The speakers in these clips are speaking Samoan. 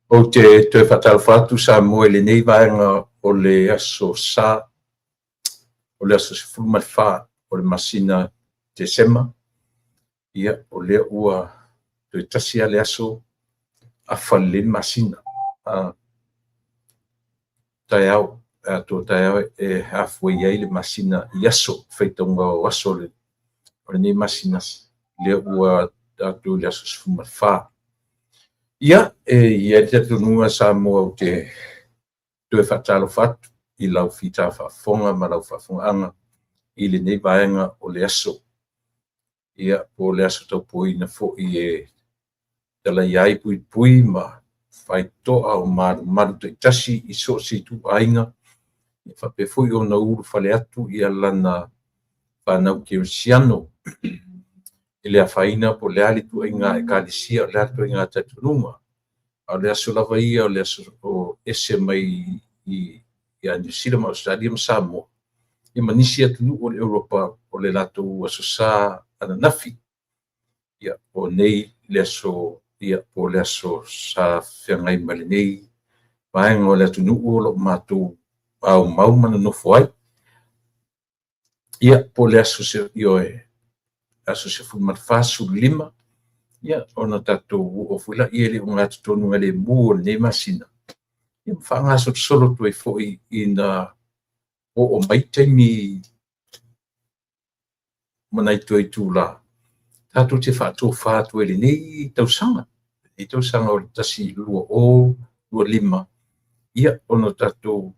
Ou te toe faatalofa atu Samoa i lenei vaega o le aso Sa, o le aso 14 o le masina Tesema. Ia, o lea ua toe tasi lava le aso afa lelei le masina. Taeao, atoa taeao e halfway ai le masina i aso, faitauga o aso o lenei masina, lea ua tatou i le aso 14. Ia, e i ai le talitonuga Samoa ou te toe faatalofa atu i lau fita faafofoga ma lau faafofogaaga i lenei vaega o le aso. Ia, po o le aso taupuaina foi e talaia ai puipui ma faitotoa o malumalu taitasi i so o se ituaiga, faapea foi ona ulufale atu ia lana fanau kerisiano i le afaina po o le a le ituaiga ekalesia, o le a le ituaiga talitonuga. A o le aso lava ia o le aso o ese mai ia Niu Sila ma Ausetalia ma Samoa, ia ma nisi atunuu o le Europa o le latou Aso Sa ananafi. Ia, o nei le aso, ia, po o le aso sa feagai ma lenei vaega o le atunuu o lo o matou aumau ma nonofo ai. Ia, po o le aso, ioe, aso 14, 15, ia, ona tatou oo foi lea i le ogatotonu o lenei masina, ia ma faagasolosolo atu ai foi ina oo mai taimi ma nai toe itula tatou te faatofa atu ai i lenei tausaga, lenei tausaga o le 2025. Ia, ona tatou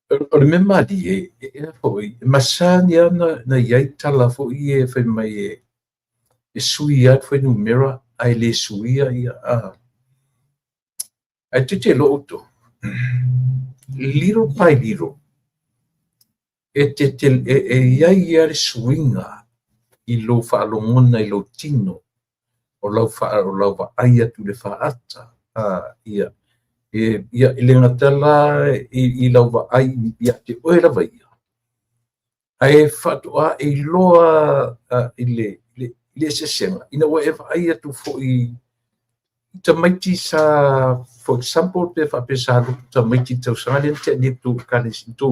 o le mea malie e foi e masani lava ona i ai tala foi ia fai mai e sui lava le fuainumera ae le suia ia ae tilotilo outou, little by little e i ai lava le suiga i lou faalogona i lou tino, o lau vaai atu i le faata, ia, e le gata la i lau vaai ia te oe lava ia, ae faatoa e iloa i le eseesega ina ua e vaai atu foi i tamaiti sa, for example, pe faapea sa lotu tamaiti i le tausaga lea na tea nei i le tou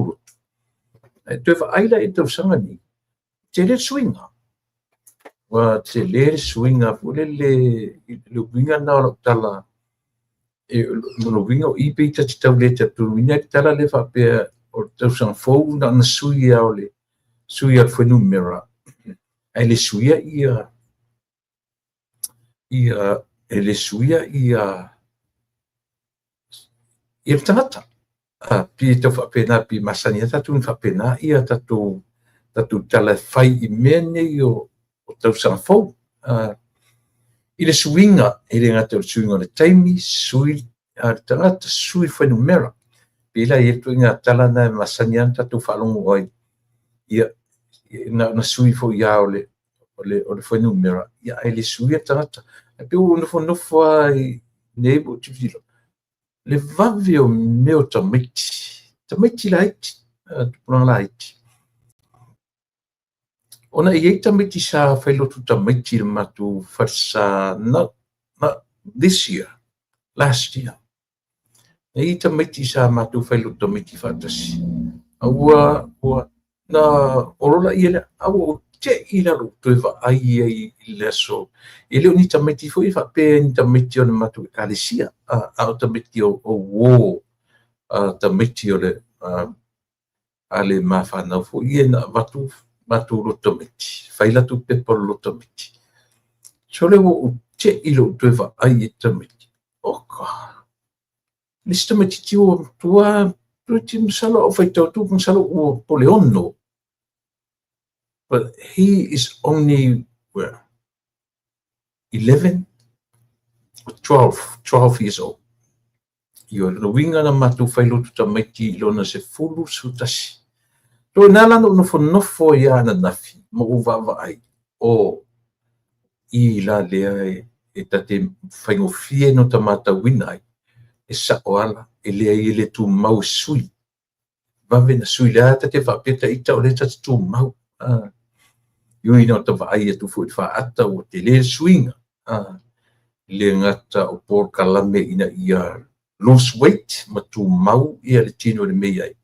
lotu, ae toe vaai la i le tausaga lenei, tele le suiga. Ua tele le suiga foi lele i le uiga lena o lau tala, lona uiga o i pei ta te tau le talitonuina le tala lea faapea o le tausaga fou na ona sui lava o le sui o le fuainumera, ae le suia ia e le suia ia le tagata. Pei e tau faapena, pei e masani lava tatou ona faapena ia tatou tala e fai i mea nei o tausaga fou. I le suiga, e le gata i le suiga o le taimi, sui le tagata, sui le fuainumera. Pei la e i ai le ituaiga tala lena e masani lava ona tatou faalogo ai, ia, na ona sui foi lava o le fuainumera, ia, ae le suia le tagata. Ae pei ua ou nofonofo lava i nei ua ou tilotilo, le vave o mea o tamaiti, tamaiti laiti, tupulaga laiti. Ona e i ai tamaiti sa failotu tamaiti i le matou falesa, not this year, last year. E i ai tamaiti sa matou failotu tamaiti faatasi. A ua na olola ia lea, a ua ou te i lalo ou toe vaai ai i le aso. E le o ni tamaiti foi e faapea ni tamaiti o le matou ekalesia, a o tamaiti o uo, tamaiti o le a le mafanau foi ia na avatu matou lotu tamaiti, fai latou pepa o le lotu tamaiti. Sole ua ou te i lou toe vaai i tamaiti. Oka! Le isi tamaitiiti ua matua, toeitiiti masalo a ou faitau atu, masalo ua po o le 6. But he is only where, 11 or 12 years old. Ioe, lona uiga na matou failotu tamaiti i lona 10, 11. So ina la na ou nofonofo ai lava ananafi ma ou vaavaai, o i la lea e ta te faigofie ona ta matauina ai, e sao ala, e leai e le tumau e sui. Vave na sui, lea ta te faapea ta ita o lea ta te tumau. I ui ina ta vaai atu foi i le faata ua tele le suiga. E le gata o polokalame ina ia lose weight ma tumau ia le tino i le mea e i ai,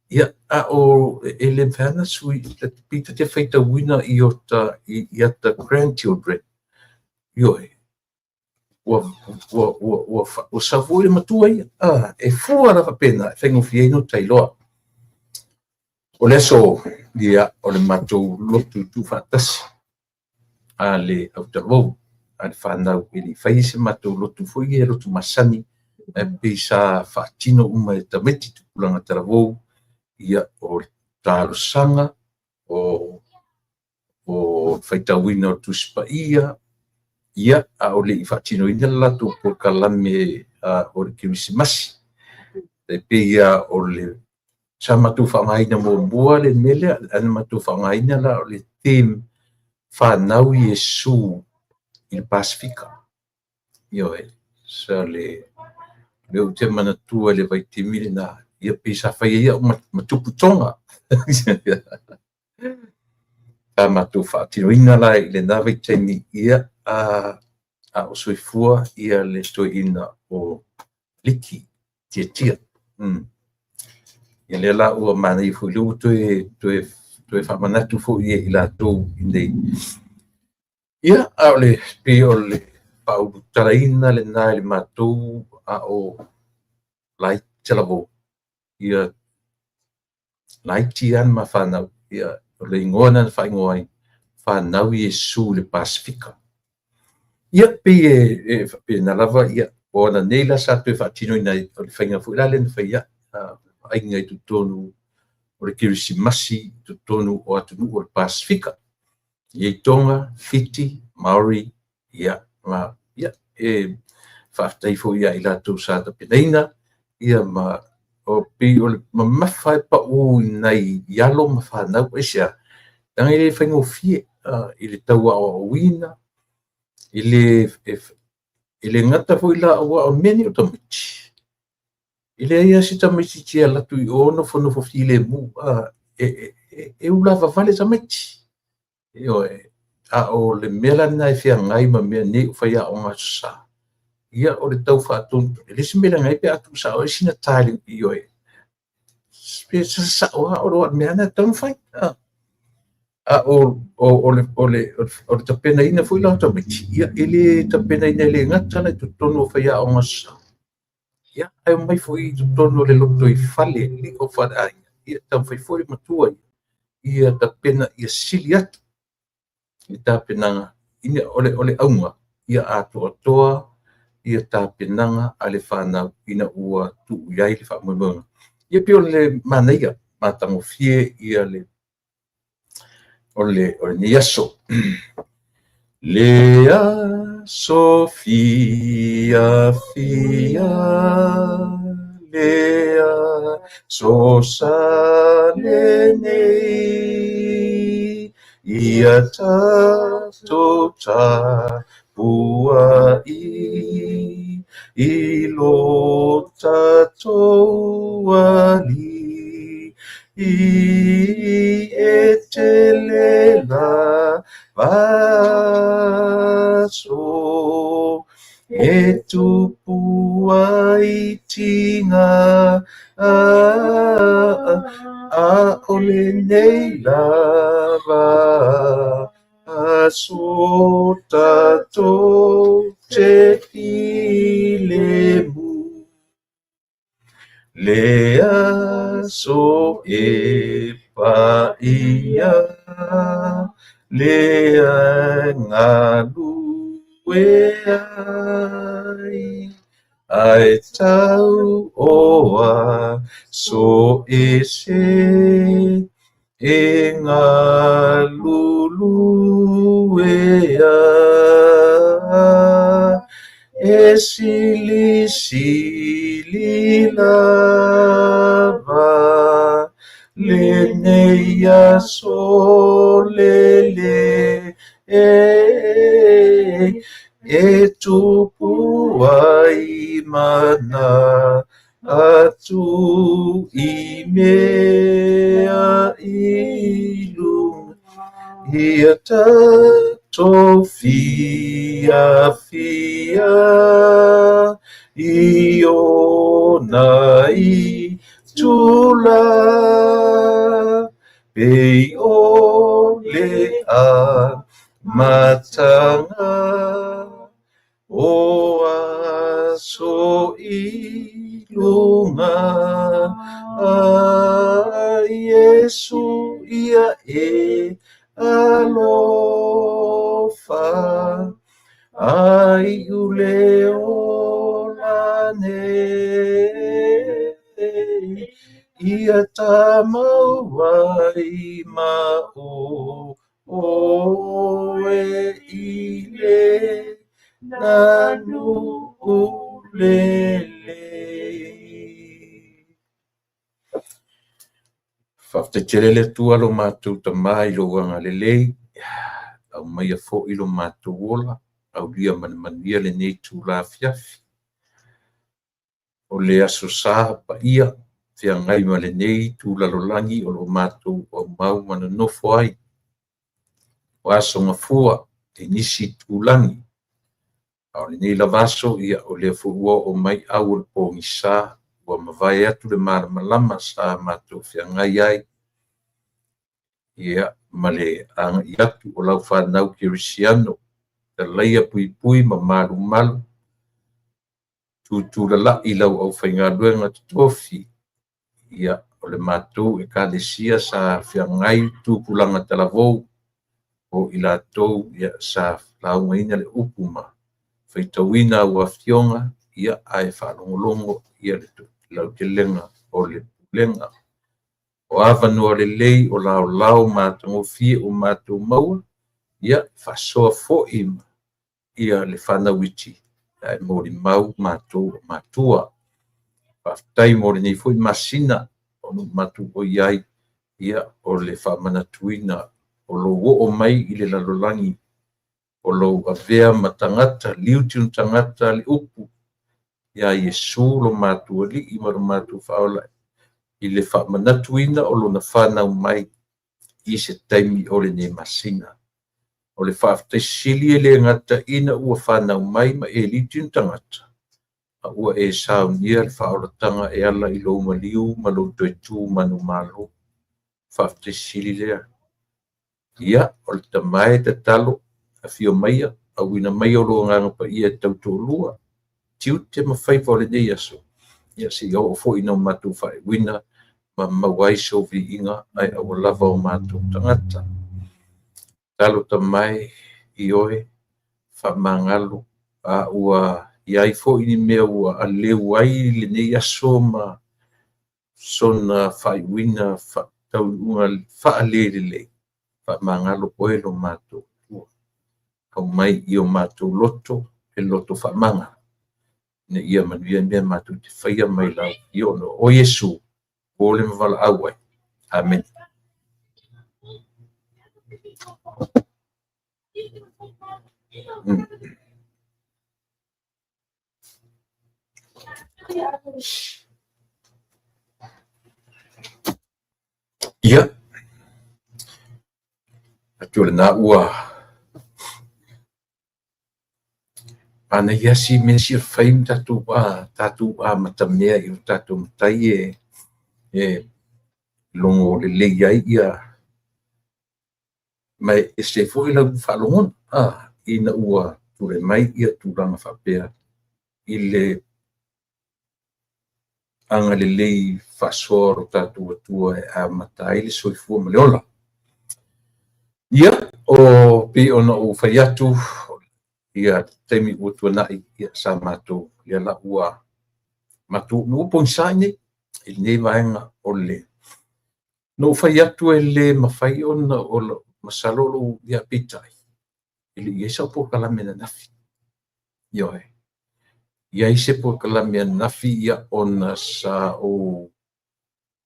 ia, a o e le mafai lava ona sui, pei ta te faitauina i ata grandchildren, ioe, ua sau foi le matua ia, e fua la faapena e faigofie ai ona ota iloa. O le aso, ia, o le matou lotu tuufaatasi a le autalavou, a le fanau, e le i faia se matou lotu foi ia lotu masani, ae pei sa faatino uma e tamaiti tupulaga talavou, ia, o le talosaga, o le faitauina o le Tusi Paia, ia, a o le i faatinoina le latou polokalame o le Kerisimasi. E pei lava o le sa matou faaaogaina muamua le mea lea, ae na matou faaaogaina la o le theme Fanau Iesu i le Pasefika. Ioe, sa le lea ou te manatua i le vaitaimi lena, ia pei sa fai ai au ma tupu Toga. Sa matou faatinoina la i lena vaitaimi, ia, a o soifua ia le toeaina o Liki Tiatia. Ia lea la ua manaia foi lea ua toe faamanatu foi ia i latou i nei. Ia, a o le pei o le faaulutalaina lena i le matou a o laiti talavou, ia laiti lava le ma fanau, ia o le igoa lena na faaigoa ai, Fanau Iesu i le Pasefika. Ia, pei e faapena lava, ia, o ananei la sa toe faatinoina ai, o le faiga foi la lea na fai ai, vaaiga i totonu o le Kerisimasi i totonu o atunuu o le Pasefika. E i ai Toga, Fiti, Maori, ia, ma, ia, e faafetai foi ia i latou sa tapenaina, ia ma o pei o le mamafa e pau i nai i alo ma fanau, aisea? Leaga e le faigofie i le tau aoaoina, e le gata foi la aua o mea nei o tamaiti, e leai lava se tamaitiiti e alu atu i o nofonofo filemu, e ulavavale tamaiti. Ioe, a o le mea la lena e feagai ma mea nei o faiaoga Aso Sa, ia o le tau faatonu, e leai se mea e leaga ai pe a tuusao ai sina ta ioe, pe sasao lava aua o le mea lava lena e tatau ona fai. A o le tapenaina foi la o tamaiti, ia e le tapenaina e le gata la i totonu o faiaoga Aso Sa, ia, ae omai foi i totonu o le lotoifale o faleaiga, ia taumafai foi le matua ia tapena ia sili atu le tapenaga, ina o le auga ia atoatoa ia tapenaga a le fanau ina ua tuu i ai le faamoemoega. Ia pei o le manaia, matagofie ia le o lenei aso. Le aso fiafia, le aso sa lenei, ia tatou tapuai i lo tatou Alii, e tele lava aso e tupu ai tiga, a o lenei lava aso tatou te filemu. Le aso e paia, lea e galue ai, ae tau o aso ese e galulue ai, e silisili lava lenei aso lelei e tupu ai manatu i mea i luga ia tapuai. aso fiafia i ona itula pei o le amataga o aso i luga a Iesu ia e alofa a iu le ola nei ia tamau ai ma oe i le nuu lelei. Faafetai tele le Atua lo matou Tama i lou agalelei, aumaia foi lo matou ola, aulia ma le manuia lenei itula afiafi. O le Aso Sa paia feagai ma lenei itu lalolagi o lo o matou aumau ma nonofo ai. O aso gafua i nisi itulagi, a o lenei lava aso, ia o lea foi ua oo mai au o le pogisa, ua mavae atu le malamalama sa matou feagai ai, ia ma le agai atu o lau fanau kerisiano, talaia puipui ma malumalu, tutulalai lau aufaigaluega totofi, ia o le matou ekalesia sa feagai tupulaga talavou, o i latou ia sa laugaina le upu ma faitauina au afioga, ia ae faalogologo ia le lautelega o le pulega. O avanoa lelei o laolao matagofie ua matou maua, ia faasoa foi ia le fanau iti, ae molimau matou o matua. Faafetai mo lenei foi masina o lo o matou oi ai, ia o le faamanatuina o lou oo mai i le lalolagi, o lou avea ma tagata, liuti tagata le upu ia Iesu lo matou Alii ma lo matou Faaola i le faamanatuina o lona fanau mai i se taimi o lenei masina. O le faafetai sili e le gata ina ua fanau mai ma e liuti tagata, a ua e saunia le faaolataga e ala i lou maliu ma lou toe tu manumalo. Faafetai sili lea. Ia, o le Tama e tatalo, afio maia, auina maia o lou Agaga Paia e tautoalua, tiute ma faiva o lenei aso, ia seia oo foi ina o matou faaiuina ma maua ai sou viiga ae aua lava o matou tagata. Tatalo Tama e i oe, faamagalo, a ua i ai foi ni mea ua aleu ai lenei aso ma sona faaiuina taunuuga faalelelei, faamagalo oe lo matou Atua. Aumai i o matou loto e loto faamagalo, ina ia manuia mea matou te faia mai lau afioga. O Iesu, o le ma valaau ai. Amene. Ia, atu o lena ua manaia si mea silafai ma tatou amatamea i o tatou matai e logo lelei ai ia ma e ese foi lau faalogona ina ua tulai mai ia tulaga faapea i le agalelei faasoa o lo tatou Atua e amata ai le soifua ma le ola. Ia, o pei ona ou fai atu ia taimi ua tuanai, ia sa matou lea la ua matou ua pogisa i nei i lenei vaega o le na ou fai atu e le mafai ona o masalo lou ia peitai e le i i ai sau polokalame ananafi. Ioe. I ai se polokalame ananafi ia ona sa ou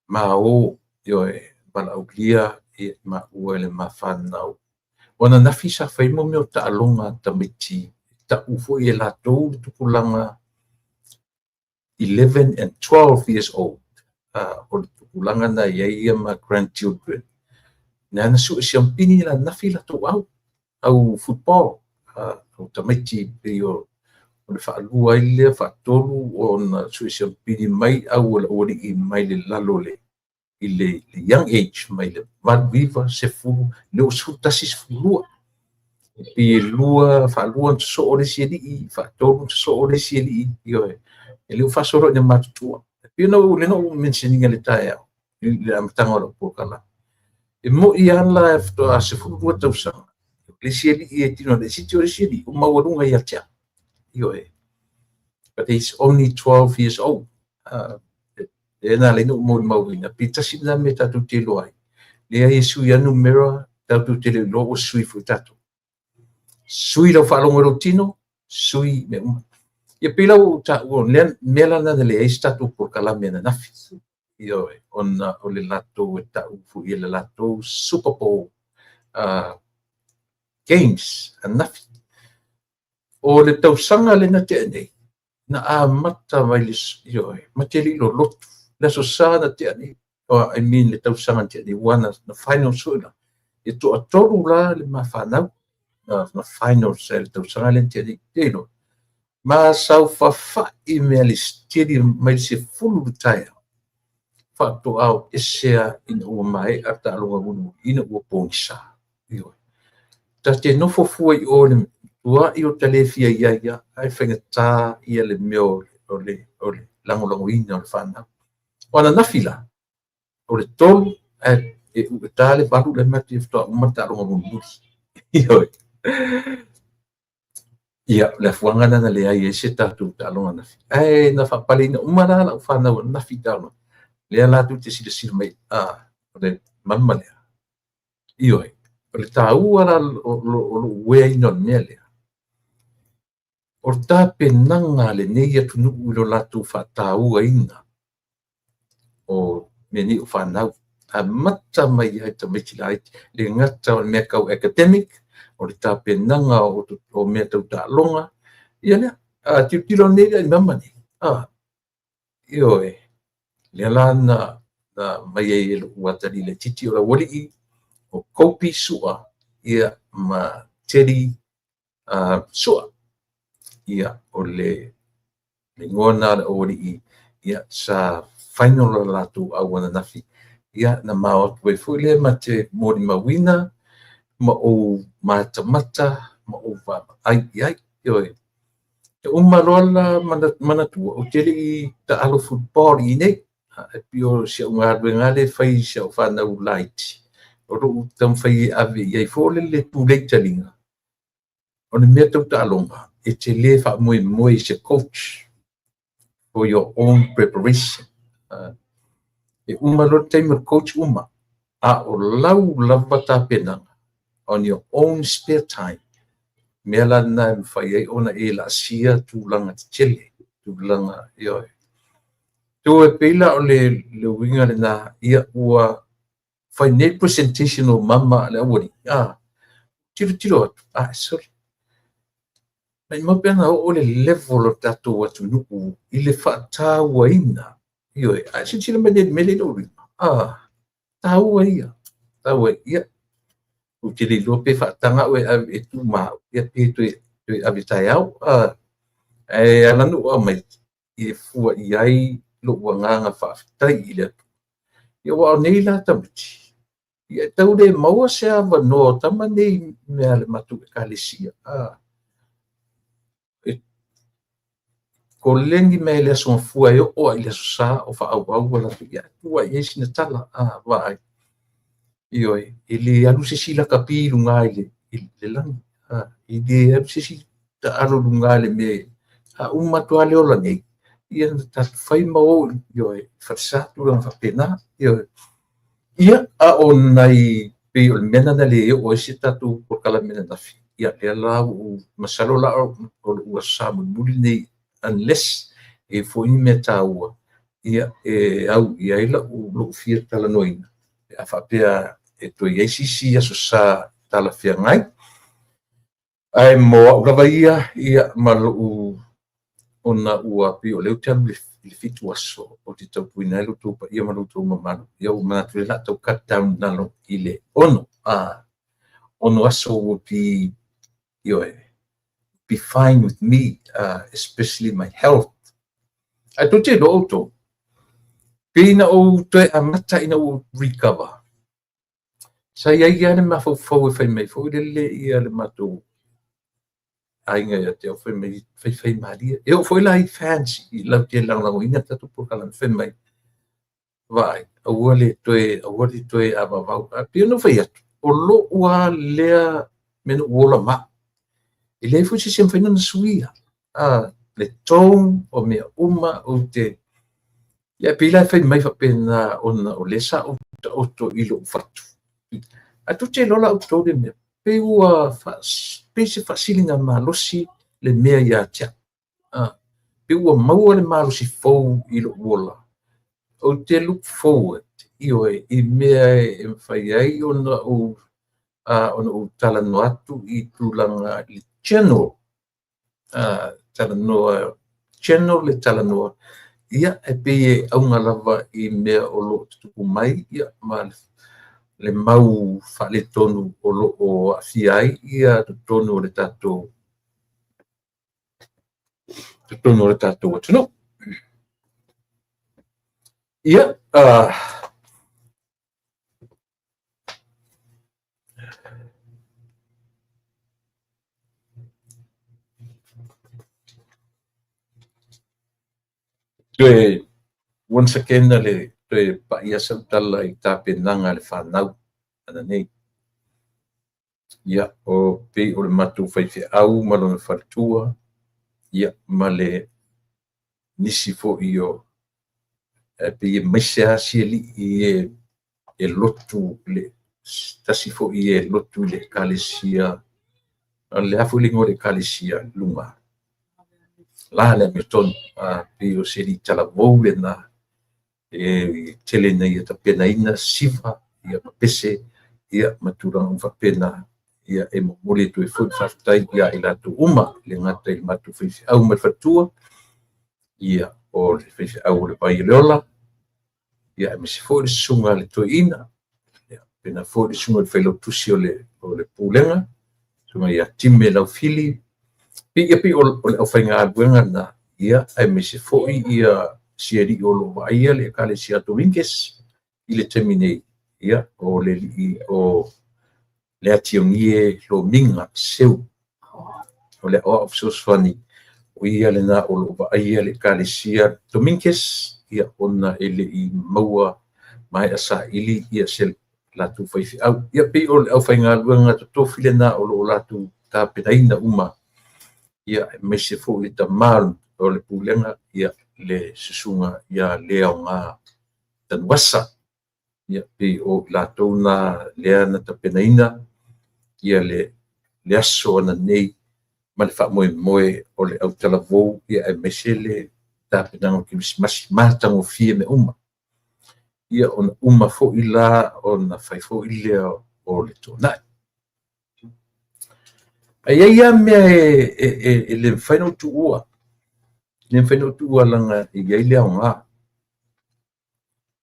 mao, ioe, valaaulia ia maua e le ma fanau. O ananafi sa fai mo mea o taaloga a tamaiti, tau foi e latou le tupulaga 11 and 12 years old. O le tupulaga na i ai ia ma grandchildren. Na sue siampini la nafi latou au. au football, o tamaiti pei o le faalua ai lea, faatolu ona sue siampili mai au o le aualii mai le lalo i le young age, mai le 8, 9, 10, le 11, 12. E lua, faalua na sosoo le isi alii, faatolu na sosoo le isi alii, ioe. E le o faasolo ina matutua. E pei ona ou, lea na ou mention ina le taeao, i le amataga o lau polokalame. E moi lava la e faatoa 12 tausaga, le isi alii e tino le isi o le isi alii, o maualuga ia te au. Ioe. But he's only 12 years old. E na leina o molimauina, pe tasi lena mea tatou te iloa ai. Leai e sui lava numera, tatou te le iloa ua sui foi tatou. Sui lau faalogo i lou tino, sui mea uma. Ia pei la ua ou taua, o le mea la lena na leai se tatou polokalame ananafi. Ioe, ona o le latou e tau foi e le latou Super Bowl Games ananafi. O le tausaga lea na tea nei, na amata mai le, ioe, ma te le i lolotu. Le Aso Sa na tea nei, oh, I mean le tausaga na tea nei, ua na finals foi la. E toatolu la le mafanau na finals ai le tausaga lea na tea nei. Te iloa, ma saofafai mea le stadium mai le 10 le taeao, faatoa o ese a ina ua maea taaloga mulimuli, ina ua pogisa. Ioe. Ta te nofo fua i o le tuai o ta le fia i ai ia, ae faigata ia le mea o le lagolagoina o le fanau. O ananafi la, o le 3, ae e ta le 8 le mea te faatoa uma le taaloga mulimuli. Ioe. Ia, le afuaga lena na leai ai se tatou taaloga ananafi. Ae na faapaleina uma la lau fanau ananafi taaloga. Lea latou te silasila mai, o le mama lea. Ioe, o le taua la o lou ueaina o le mea lea. O le tapenaga a lenei atunuu i lo latou faatauaina o mea nei o fanau. Amata mai ai tamaiti laiti, le gata o le mea tau academic, o le tapenaga o mea tau taaloga. Ia lea, tilotilo nei le mama nei. Ioe, lea la na mai ai e lou atalii laitiiti o le aualii, o Kopi Sua, ia, ma Teddy Sua. Ia, o le igoa na le aualii, ia, sa final la latou au ananafi. Ia, na mao atu ai foi lea ma te molimauina, ma ou matamata, ma ou vaavaai i ai. Ioe. E uma loa la manatua, ou te le i taalo football i nei. E pei o si au galuega lea e fai i si au fanau laiti, o lou taumafai e ave i ai foi le pulei taliga. O le mea tau taaloga, e te le faamoemoe i se coach for your own preparation. E uma loa le taimi o le coach uma, a o lau lava tapenaga on your own spare time, mea la lena e mafai ai ona e laasia tulaga tetele, tulaga, ioe. Tu e pei la o le uiga lena, ia ua fai nei presentation o mama le aualii, tilotilo atu, sorry. Mai mau pe ana oo le level o tatou atunuu i le faatauaina. Ioe, a silasila mai nei mea le lou lima. Taua ia. Taua ia. Ou te le iloa pe faataga au e ave e tumau, ia pe toe ave taeao. Ae ala ona ou aumai, e fua i ai lou agaga faafetai i le Atua. Ia ua o nei la tamaiti, ia e tau le maua se avanoa o tama nei mea le matou ekalesia. E koleni mai le aso Gafua e oo ai i le Aso Sa o faaauau a latou, ia tua i ai sina tala, vaai. Ioe, e le alu se isi lakapi i luga i le lagi. E le alu se isi taalo luga i le mea. A uma atu lava le ola nei, ia na tatou fai ma o, ioe, falesa tulaga faapena. Ioe. Ia, a o nai pei o le mea lena na le oo ai se tatou polokalame ananafi. Ia, lea la ua masalo la o lou Aso Sa mulimuli nei, unless e foi ni mea taua, ia, e au i ai lou fia talanoaina. A faapea e toe i ai sisi Aso Sa talafeagai. Ae mo au lava ia, ia, ma lou ona ua pei o lea ou te alu i le 7 aso o te tautuina ai lo tou paia ma lo tou mamalu. Ia ua manatu le la tau cut down lalo i le 6. 6 aso will be, ioe, be fine with me, especially my health. Ae tou te iloa outou, pei na ou toe amata ina ua ou recover, sa i ai lava le mafaufau e fai mai foi lele ia le matou aiga ia te au, fai mai, faifaimalie. E oo foi la i fans i latou te lagolagoina le tatou polokalame, fai mai, vaai, aua le toe, aua le toe avavau. Ae pei ona ou fai atu, o lou lava lea mea na ou ola ma au. E leai foi se isi e mafai ona suia. Le tone o mea uma ou te... Ia, pei la e fai mai faapena ona o lea sa ou taoto i lou fatu. Ae tou te iloa la outou le mea, pei ua pei se faasiligamalosi le mea ia te au. Pei ua maua le malosi fou i lou ola. Ou te look forward, ioe, i mea e mafai ai ona ou talanoa atu i tulaga i general, talanoa, general le talanoa, ia, e pei e auga lava i mea o lo o tutupu mai, ia, ma le mau faaletonu o lo o aafia ai ia totonu o le tatou, totonu o le tatou atunuu. Ia, toe once again le toe pai lava sau tala i tapenaga a le fanau ananei. Ia, o pei o le matou faifeau ma lona faletua, ia, ma le nisi foi o pei e maise lava si alii e lotu le tasi foi e lotu i le ekalesia, o le a foi le igoa o le ekalesia i luga la le amiotonu, pei o se alii talavou lena e tele ina ia tapenaina siva, ia ma pese, ia ma tulaga uma faapena. Ia, e momoli atu ai foi le faafetai ia i latou uma, e le gata i le matou faifeau ma le faletua, ia, o le faifeau o le Vai o le Ola, ia, aemaise foi le susuga a le Toeaina, ia, faapena foi le susuga i le Failautusi o le Pulega, susuga ia Time Laufili, ia pei o le aufaigaluega lena, ia, aemaise foi ia si alii o lo o vaaia le ekalesia Dominguez i le taimi nei, ia, o le alii o Leationie Lomiga Seu, o le aoao fesoasoani, o ia lena o lo o vaaia le ekalesia Dominguez, ia, ona e le i maua maea saili ia se latou faifeau. Ia pei o le aufaigaluega totofi lena o lo o latou tapenaina uma, ia, aemaise foi le tama o le pulega, ia, le susuga ia Leaoga Tanuvasa. Ia, pei o latou na lea na tapenaina ia le aso ananei ma le faamoemoe o le autalavou, ia, aemaise le tapenaga o le Kerisimasi, matagofie mea uma. Ia, ona uma foi la ona fai foi lea o le toonai. Ae i ai lava mea e le mafai ona ou tuua, e le mafai ona ou tuua leaga e i ai le aoga.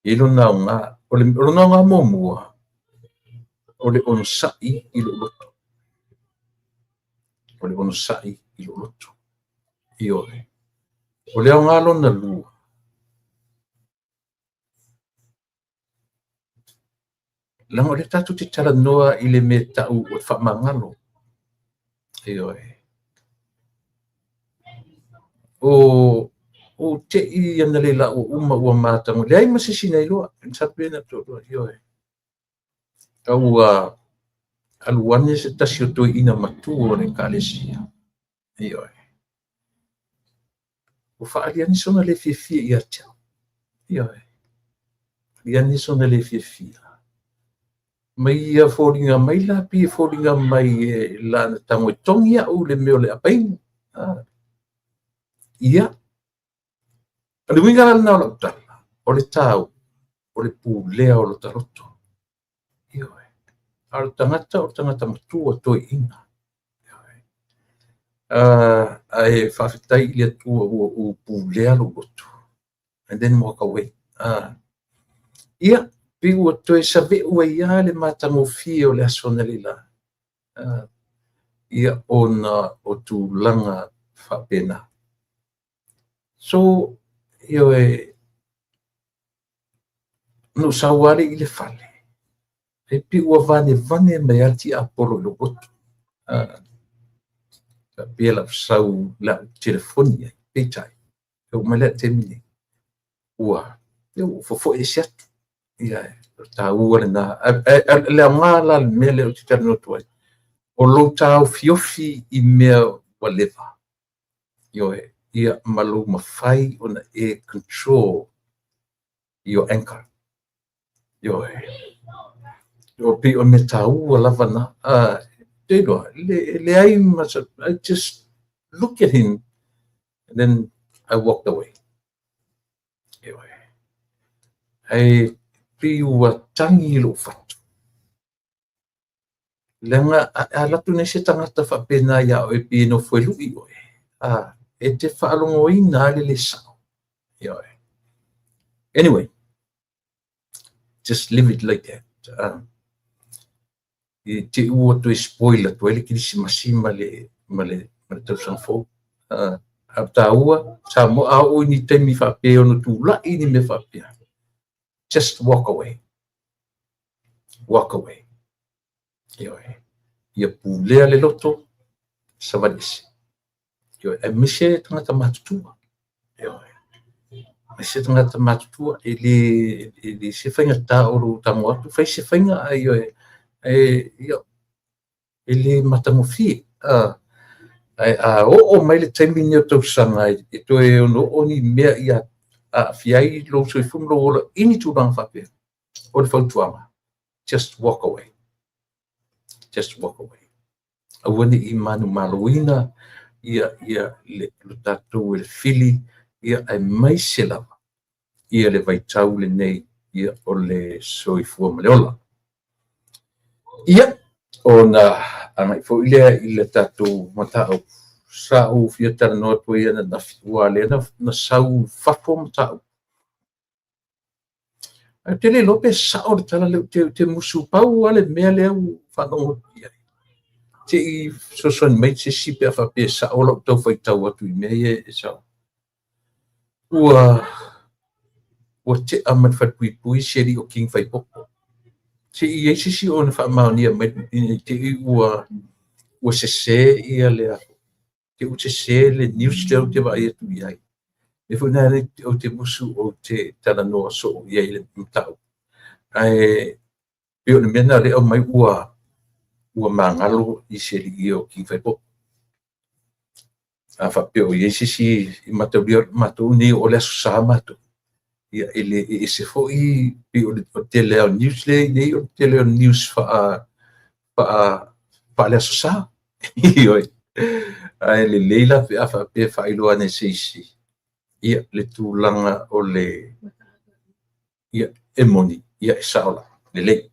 E i ai lona aoga. O lona aoga muamua, o le onosai i lou loto. O le onosai i lou loto. Ioe. O le aoga lona lua, leaga o lea tatou te talanoa i le mea tau o le faamagalo. Ioe. O te i analeila ua uma ua matago, leai ma se isi na iloa. Ioe. A ua alu ane se tasi o toeaina matua o le ekalesia. Ioe. Ua faaali ane sona le fiafia ia te au. Ioe. Faaali ane sona le fiafia. Ma ia foliga mai la, pei e foliga mai e la na tago e togi au i le mea o le apaina. Ia, o le uiga la lena o lau tala, o le taua, o le pulea o lota loto. Ioe. A o le tagata o le tagata matua toeaina. Ioe. Ae faafetai i le Atua ua ou pulea lou loto. And then walk away. Ia, pei ua toe saveu ai lava le matagofie o le aso analeila. Ia, ona o tulaga faapena. So, ioe, na ou sau lava lea i le fale, e pei ua vanevane mai lava le tiapolo i lou loto. Faapea o le a ou sau o le a ou telefoni i ai, peitai, e oo mai la i le taimi lenei, ua fofoe ese atu. Ia, o le taua lena. Ae o le aoga la o le mea lea ou te talanoa atu ai, o lou taofiofi i mea ua leva, ioe, ia ma lou mafai ona e control your anger. Ioe. O pei o le mea taua lava na. Te iloa, e leai ma, I just look at him and then I walked away. Ioe. Ae pei ua tagi i lou fatu. Leaga a alu atu nei se tagata faapena ia oe pei e nofo e lui oe, e te faalogoina lava le le sao. Ioe. Anyway, just leave it like that. I te ua toe spoil atu ai le Kerisimasi ma le, ma le, ma le tausaga fou. A taua, Samoa, a oo i ni taimi faapea ono tulai ni mea faapea, just walk away. Walk away. Ioe. Ia pulea le loto, savali ese. Ioe. Aemaise tagata matutua. Ioe. Aemaise tagata matutua, e le se faigata o lou tago atu, fai se faiga, ae ioe, e, ia, e le matagofie. Ae a oo mai le taimi lenei o tausaga e toe ono oo ni mea ia aafia ai lou soifua ma lou ola i ni tulaga faapea, o le fautuaga, just walk away. Just walk away. Aua ne i manumaloina ia, ia le, lo tatou e le fili, ia aemaise lava ia le vaitau lenei ia o le soifua ma le ola. Ia, ona agai foi lea i le tatou mataupu sa ou fia talanoa atu ai ananafi, ua lea na sau fafo mataupu. Ae ou te le iloa pe sao le tala lea ou te musu pau lava le mea lea ua faalogo atu i ai. Se i fesoasoani mai se isi pe a faapea e sao lau tau faitau atu i mea ia e sao. Ua tea ma le falepuipui si alii o King Faipopo. Se i i ai se isi o ona faamaonia mai i te i ua sese ia le te ua sese le news lea ou te vaai atu i ai. E foi nā ou te musu ou te talanoa soo i ai le mataupu. Ae pei o le mea lena o lea e aumai ua magalo i se alii o King Faipopo. A faapea o i ai se isi i mataulia matou nei o le Aso Sa matou, ia e le e ese foi pei o le tele o news lea nei o le tele o news faa faa faale Aso Sa. Ioe. Ae lelei la pe a faapea e faailoa ane se isi ia le tulaga o le ia e moni ia e sao la lelei.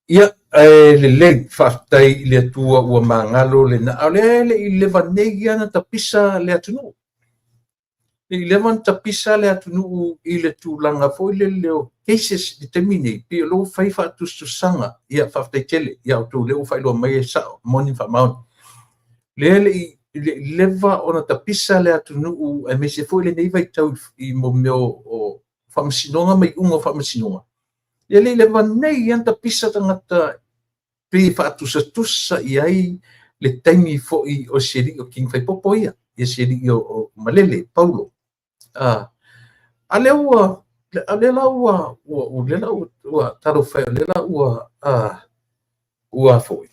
Ia, ae lelei, faafetai i le Atua ua magalo le na, a o lea e le i leva nei ia na tapisa le atunuu. Le i leva na tapisa le atunuu i le tulaga foi lele o cases i le taimi nei, pei o lea ua fai faatusatusaga. Ia, faafetai tele ia outou lea ua faailoa mai e sao, moni ma faamaoni. Lea le i leva ona tapisa le atunuu aemaise foi lenei vaitau i mea o faamasinoga ma iuga o faamasinoga. Ia le i leva nei lava na tapisa tagata pei e faatusatusa i ai le taimi foi o si alii o King Faipopo ia, ia si alii o Malele, Paulo. A lea ua, a lea la ua, ua, lea la ua, ua talofa e, o lea la ua, ua foi,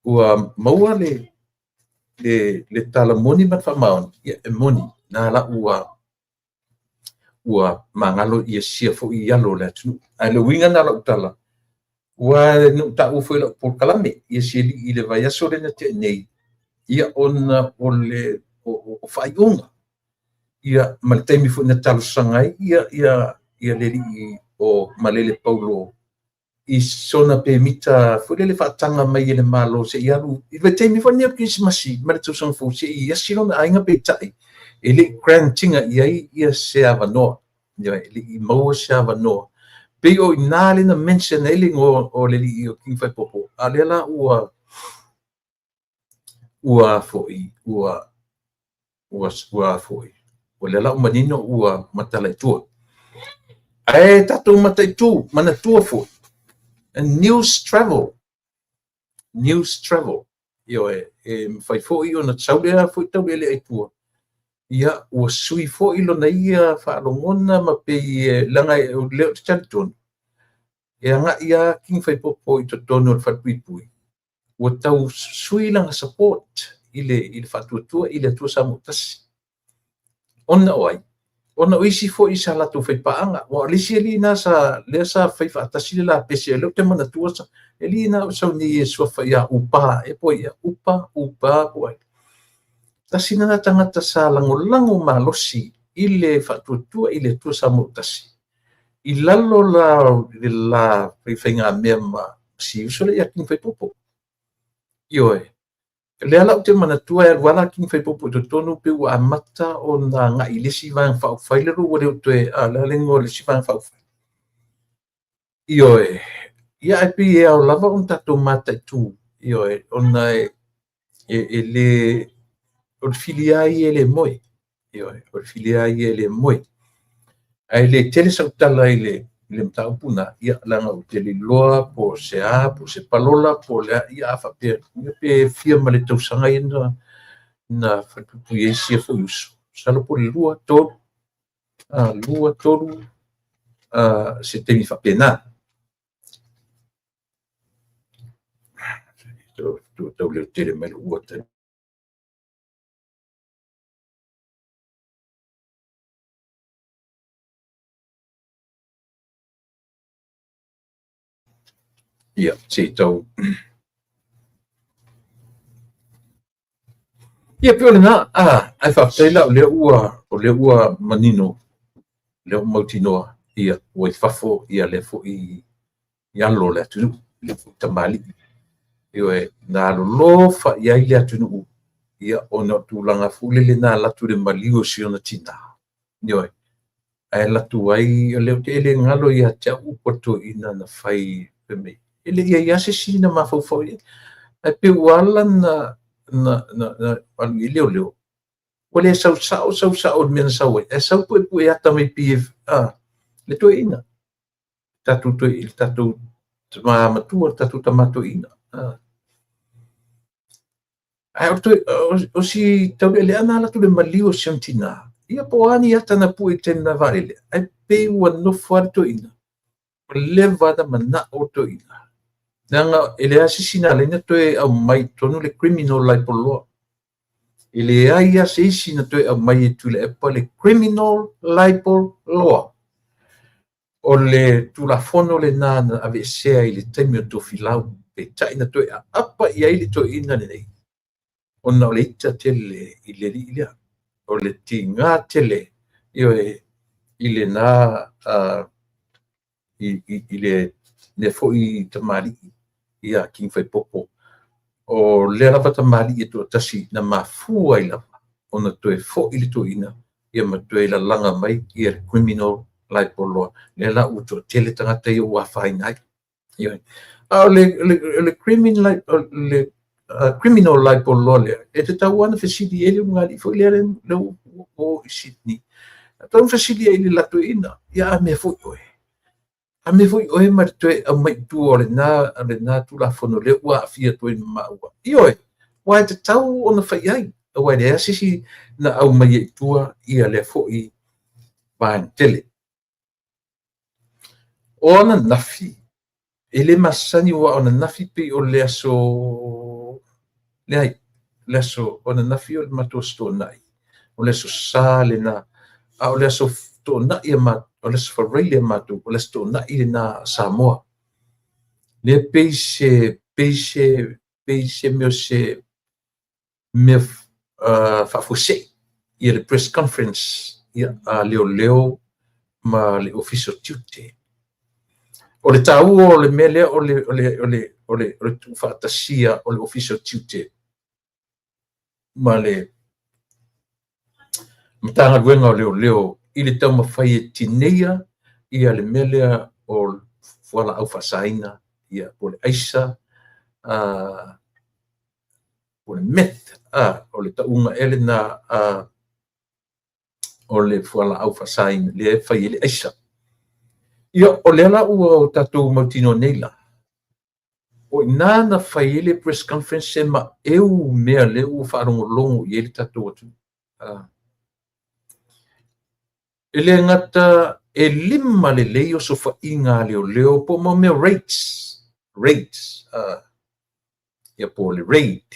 ua maua le tala moni ma le faamaoni, ia e moni, na la ua, ua magalo ia sia foi i alo o le atunuu. Ae le uiga na o lau tala, ua na ou taua foi i lau polokalame ia si alii i le vaiaso lea na tea nei, ia ona o le o faaiuga ia ma le taimi foi na talosaga ai ia ia ia le alii o Malele Paulo i sona pemita foi lele faataga mai e le Malo se i alu i le taimi foi lenei o le Kerisimasi ma le tausaga fou se i asi lona aiga, peitai e le i grant ina i ai ia se avanoa, ia e le i maua se avanoa. Pei o i ina lea na mention ai le igoa o le alii o King Faipopo, a o lea la ua ua foi ua ua ua foi o lea la ua manino ua matala i tua. Ae tatou mataitu, manatua foi, news travel, news travel. Ioe, e mafai foi ona sau lea foi taulealea i tua, ia ua sui foi lona ia faalogona ma pei e leaga o lea ou te talitonu, e agai lava King Faipopo i totonu o le falepuipui, ua tau sui lana support i le faatuatua i le Atua Samoa tasi. Ona o ai? Ona o isi foi sa latou faipaaga. Aua o le isi alii lena sa, lea sa fai faatasi le lapese, o lea ou te manatua, le alii lena o sau nei e suafa ia Upa, e po ia Upa, Upa po o ai. Tasi lena tagata sa lagolago malosi i le faatuatua i le Atua Samoa tasi. I lalo la o le la faigamea ma si uso lea ia King Faipopo. Ioe. Lea la ou te manatua e alu lava King Faipopo i totonu pe ua amata ona agai i le isi Vaega Faaupufai lea ua le o toe, a o le a le igoa o le isi Vaega Faaupufai. Ioe. Ia ae pei e ao lava ona tatou mataitu, ioe, ona e le, o le fili lava ia e le moe. Ioe, o le fili lava ia e le moe. Ae le tele sau tala i le mataupu lena, ia leaga ou te le iloa po o se a, po o se palola, po o le a, ia a faapea, ia pe fia ma le tausaga ia na falepuipui ai si ia foi uso. Masalo po o le 2, 3, 2, 3, se taimi faapena. Tau leo tele mai lou ata. Ia, se i tau. Ia, pei o lena, ae faafetai la o lea ua, o lea ua manino, lea ua mautinoa, ia, ua i fafo, ia lea foi i alo o le atunuu, lea foi tamalii. Ioe, na alolofa i ai le atunuu, ia, ona o tulaga foi lele na alu atu i le maliu o si ona tina. Ioe, ae alu atu ai, o lea ou te le galo ia te au upu a le toeaina na fai, fai mai, e le i i ai lava se isi na mafaufau i ai. Ae pei ua ala ona alu i ai leoleo, ua le sau sao, sau sao i le mea na sau ai, ae sau puepue ata mai pei e, le toeaina, tatou toe, le tatou tama matua, le tatou tama toeaina. Ae o, toe, o si taulealea na alu atu i le maliu o si ona tina, ia po o a ni ata na pue i taimi na vaalele, ae pei ua nofo lava le toeaina, ua leva ona manao le toeaina. Leaga e leai se isi na ala ai ona toe aumai i totonu le criminal libel law. E leai lava se isi na toe aumai e Tuilaepa le criminal libel law. O le Tulafono lena na aveesea i le taimi o Tofilau, peitai na toe aapa i ai le toeaina lenei, ona o le ita tele i le alii lea. O le tiga tele, ioe, i lena i le foi tamalii ia King Faipopo. O lea lava tamalii e toatasi na mafua ai lava ona toe foi le toeaina ia ma toe lalaga mai ia le criminal libel law. Lea la ua toatele tagata ia ua afaina ai. Ioe. A o le criminal, le criminal libel law lea, e tatau lava ona fesili ai le ulugalii foi lea lea ua o i Sydney. E tatau ona fesili ai i le latou toeaina. Ia a mea foi oe? A mea foi oe ma le toe aumai i tua o lena Tulafono lea ua aafia atu ai ma maua. Ioe, aua e tatau ona fai ai, aua e leai se isi na aumai ai i tua ia lea foi vaega tele. O ananafi, e le masani aua o ananafi pei o le aso, leai, le aso o ananafi o le matou aso Toonai, o le aso Sa lena, a o le aso Toonai a matou, o le aso Faraile a matou, o le aso Toonai lena a Samoa. Lea pei se, pei se, pei se mea o se mea faafuasei ia le press conference ia, a leoleo ma le Ofisa o Tiute. O le taua o le mea lea o le tuufaatasia o le Ofisa o Tiute ma le Matagaluega o Leoleo i le taumafai e tineia ia le mea lea o fualaau faasaina, ia, po o le aisa, po o le meth, o le tauga ea lena o le fualaau faasaina lea e fai ai le aisa. Ia, o lea la ua tatou mautinoa nei la, o i ina na fai ai le press conference e maeu mea lea ua faalogologo i ai le tatou atunuu. E le gata e 5 lelei osofaiga a leoleo po o mea raids, raids, ia po o le raid.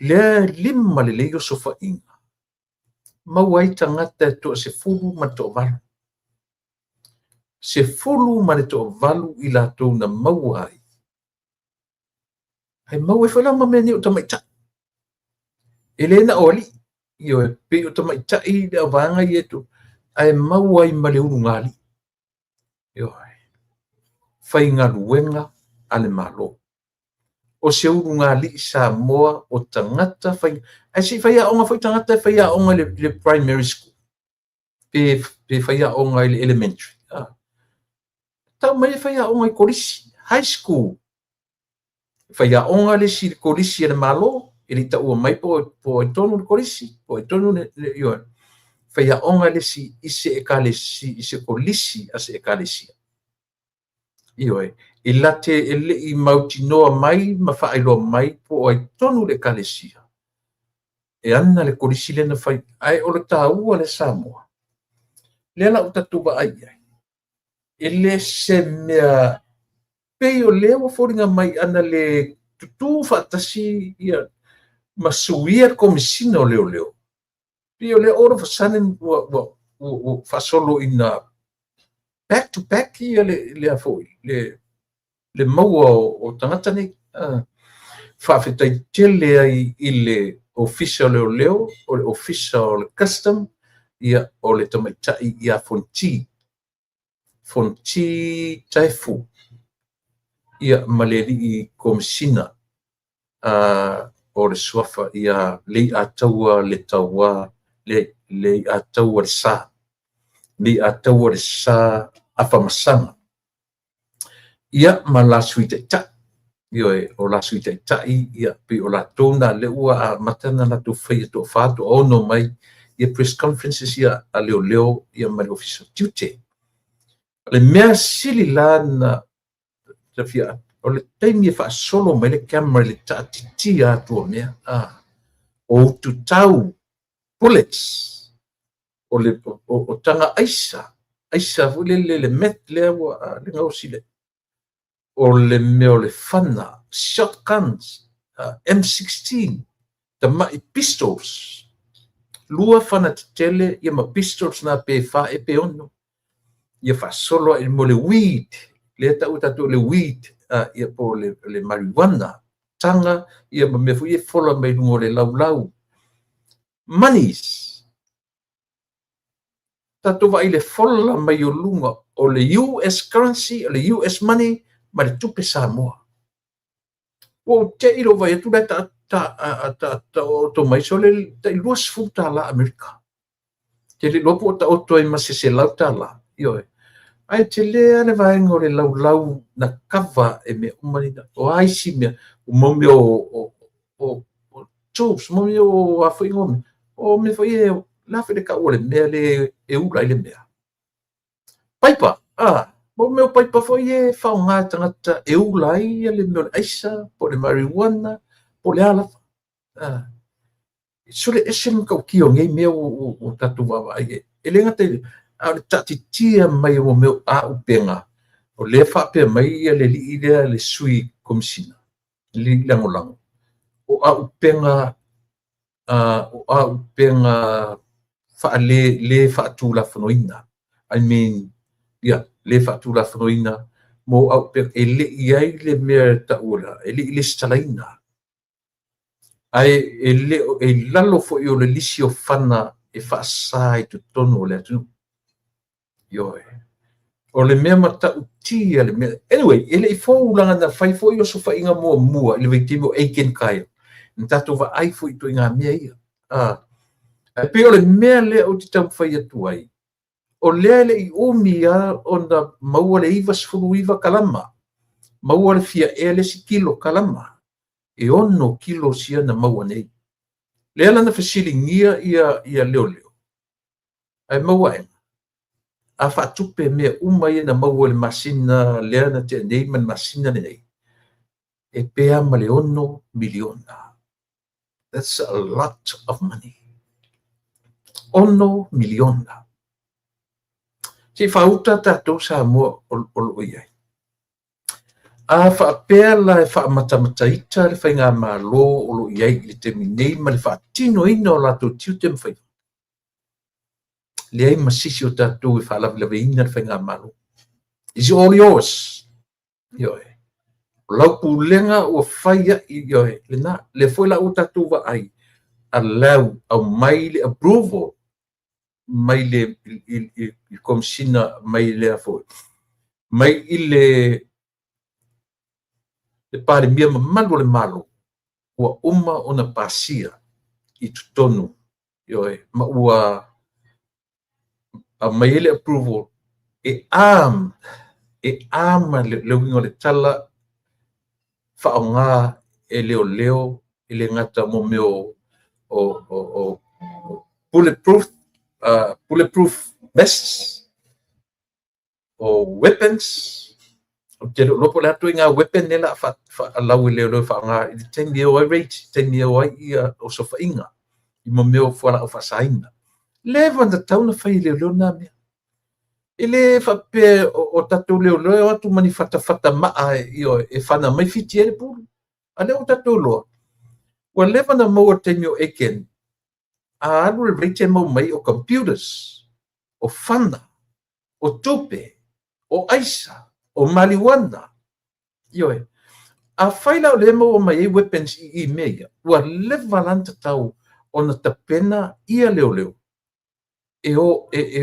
Lea e 5 lelei osofaiga, maua ai tagata e 18. 18 i latou na maua ai. Ae maua ai foi la ma mea nei o tamaitai. E le na o alii, ioe, pei o tamaitai le auvaega ia e ae maua ai ma le ulugalii. Ioe. Faigaluega a le Malo. O se ulugalii Samoa o tagata fai... Ae se i faiaoga foi tagata e faiaoga i le primary school. Pe faiaoga i le elementary. Tau mai e faiaoga i kolisi, high school. Faiaoga le isi i le kolisi a le Malo, e le i taua mai po o ai tonu le kolisi, po o ai tonu le ioe. Faiaoga le isi i se ekalesi, i se kolisi a se ekalesia. Ioe, e late e le i mautinoa mai ma faailoa mai po o ai tonu le ekalesia e ana le kolisi lea na fai. Ae o le taua lea Samoa, lea la ua tatou vaai i ai, e le se mea pei o lea ua foliga mai ana le tutū faatasi ia ma suia le Komesina o Leoleo, pei o lea all of a sudden ua faasolo ina back to back ia le foi le maua o tagata nei. Faafetai tele ai i le Ofisa o Leoleo, o le Ofisa o le Custom, ia, o le tamaitai ia Fonti, Fonti Taefu, ia, ma le alii Komesina o le Suafa ia Leiataua le Taua, Leiataua le Sa, Leiataua le Sa Afamasaga, ia, ma la Sui Taitai. Ioe, o la Sui Taitai, ia, pei o latou na lea ua amata na latou faia toafa, toaono mai ia press conferences ia a leoleo ia ma le Ofisa o Tiute. O le mea sili la na fia, o le taimi e faasolo mai le camera i le taatitia atu o mea, o ututau, bullets, o le o taga aisa, aisa foi lele le meth lea ua le gaosi le, o le mea o le fana, shotguns, M16, tamai pistols, 2 fana tetele ia ma pistols na pe 4 e pe 6, ia faasolo ai mo le weed, lea tau tatou le weed, ia po le marijuana, taga, ia ma mea foi e fola mai luga o le laulau. Monies, tatou vaai le fola mai o luga o le US currency, o le US money, ma le tupe Samoa. Ua ou te i lou vaai atu lea taoto mai so le tai $20 Amerika. Te le iloa po o taoto ai ma se $100. Ioe. Ae tele lava le vaega o le laulau na kava e mea uma nei. O a isi mea, o mau mea o tools, mau mea o a foi ngō mea. O mea foi e, la foi le tau o le mea le e ula ai le mea. Paipa, mo mea o paipa foi e faaaoga e tagata e ula ai le mea o le aisa, po o le marijuana, po o le a lava. Sole ese le matautia o nei mea ua tatou vaavaai ai. E le gata i a o le taatitia mai o mea o aupega, o lea faapea mai ia le alii lea le sui komisina, le alii lagolago, o aupega, o aupega faale le faatulafonoina. I mean, ia, le faatulafonoina mo aupega, e le i ai le mea e taua, e le i lesitalaina. Ae e le e lalo foi o le lisi o fana e faasa i totonu o le atunuu. Ioe. O le mea matautia le mea. Anyway, e le i fou laga na fai foi osofaiga muamua i le vaitaimi o Aiken Kaeo. Na tatou vaai foi i ituaiga mea ia. Ae pei o le mea lea ou te taumafai atu ai, O lea e le i umi lava ona maua le 99 kalama, maua le fia ea le isi kilo kalama, e 6 kilo sia na maua nei. Lea la na fesiligia ia leoleo, ae maua aena, a faatupe mea uma ia na maua i le masina lea na tea nei ma le masina lenei, e pe a ma le $6 miliona. That's a lot of money. $6 miliona. Se i faauta tatou Samoa o lo o i ai. A faapea la e faamatamataita le faigamalo o lo o i ai i le taimi nei ma le faatinoina o latou tiute ma faiva, leai ma se isi o tatou e faalavelaveina le faigamalo. It's all yours. Ioe. O lau pulega ua fai ai, ioe, lena. Lea foi la ua tatou vaai, allow, aumai le approval mai le i Komesina mai lea foi, mai i le Palemia mamalu o le Malo, ua uma ona pasia i totonu, ioe, ma ua aumai ai le approval e arm, le uiga o le tala, faaaoga e leoleo e le gata mo mea o bulletproof, bulletproof vests, o weapons. Ou te le o iloa po o le a ituaiga weapon lea o le a faalau e leoleo e faaaoga i le taimi e o ai raids, taimi e o ai osofaiga i mea o fualaau faasaina. Leva ona tatau ona fai e leoleo na mea. E le faapea o tatou leoleo e o atu ma ni fatafata maa e fana mai fiti ai le pulu. A lea ua tatou iloa, ua leva ona maua i le taimi o Aiken, a alu le raid e maua mai o computers, o fana, o tupe, o aisa, o marijuana. Ioe. Afai la o lea e maua mai ai weapons i mea ia, ua leva la ona tatau ona tapena ia leoleo e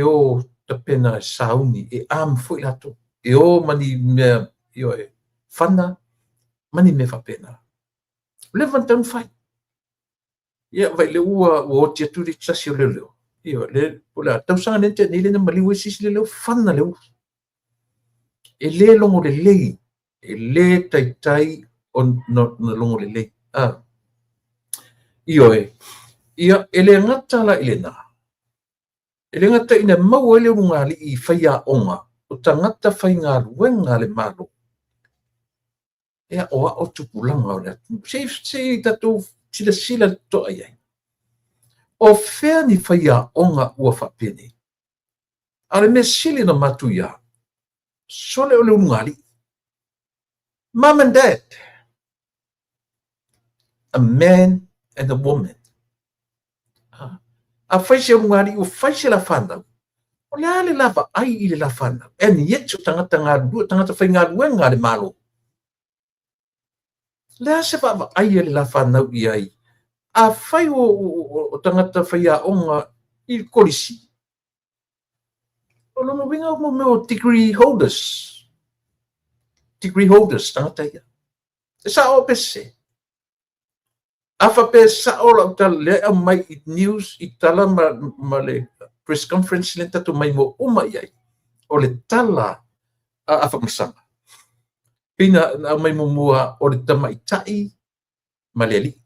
o tapena sauni, e arm foi latou, e o ma ni mea, ioe, fana, ma ni mea faapena. Leva ona tatau ona fai. Ia, vai lea ua oti atu le tasi o leoleo. Ioe, le, o le a tausaga nei tea nei lea na maliu ai se isi leoleo, fana le ulu. E le logo lelei, e le taitai ona logo lelei. Ioe, ia, e le gata la i lena. E le gata ina maua ai le ulugalii i faiaoga o tagata faigaluega a le Malo. E aoao tupulaga o le atunuu. Se i tatou silasila totoa i ai. O fea ni faiaoga ua faapenei? A o le mea sili ona matuia, sole o le ulugalii. Mom and dad. A man and a woman. A fai se ulugalii ua fai se la fanau, o le a le la vaai i le la fanau? And yet o tagata galulue, tagata faigaluega a le Malo. Le a se vaavaai a le la fanau i ai? A fai o tagata faiaoga i le kolisi, o lona uiga o mea o degree holders. Degree holders, tagata ia. E sao pe sese? A faapea e sao lau tala lea e aumai i news, i tala ma le press conference lea na tatou maimoa uma i ai, o le tala a Afamasaga. Pei na aumai muamua o le tamaitai ma le alii.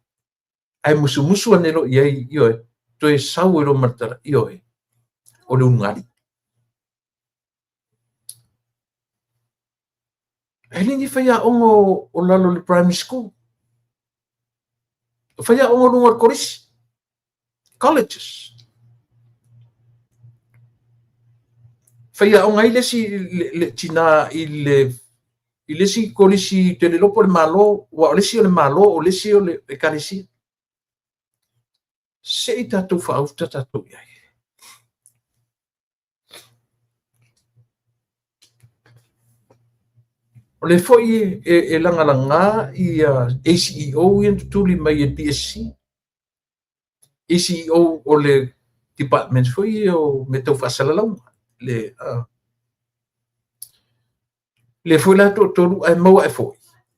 Ae musumusu ane loa i ai, ioe, toe sau ai loa ma le tala, ioe, o le ulugalii. Ae le ni faiaoga o lalo i le primary school. O faiaoga o luga o le kolisi. Colleges. Faiaoga ai le isi le tina i le isi kolisi te le iloa po o le Malo, aua o le isi o le Malo, o le isi o le Ekalesia. Se i tatou faauta tatou i ai. O lea foi e lagalaga ia ACEO ia na tutuli mai e le PSC. ACEO o le department foi ia o mea tau faasalalauga. Lea foi la toatolu ae maua ae foi.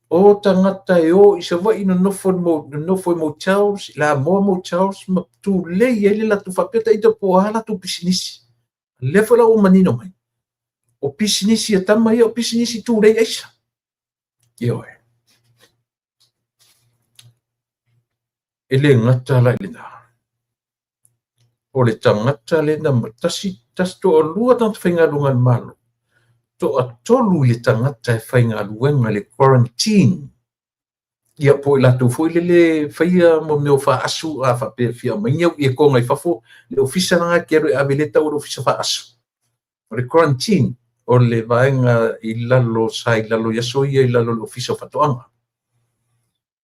O tagata e o i Savaii nonofo i motels, la moa motels ma tulei ai le latou faapea ita po o a latou pisinisi. Lea foi la ua manino mai, o pisinisi a tama ia o pisinisi tulei aisa. Ioe. E le gata la i lena. O le tagata lea na tasi, tasi toalua tagata faigaluega a le Malo, toatolu i le tagata e faigaluega i le quarantine. Ia po o i latou foi lele faia mo mea o faaasu a faapea e fia aumai ni au iekoga i fafo, le ofisa lena e te alu e ave lea e tau o le ofisa faaasu. O le quarantine, o le vaega i lalo sa i lalo i aso ia i lalo o le ofisa o faatoaga.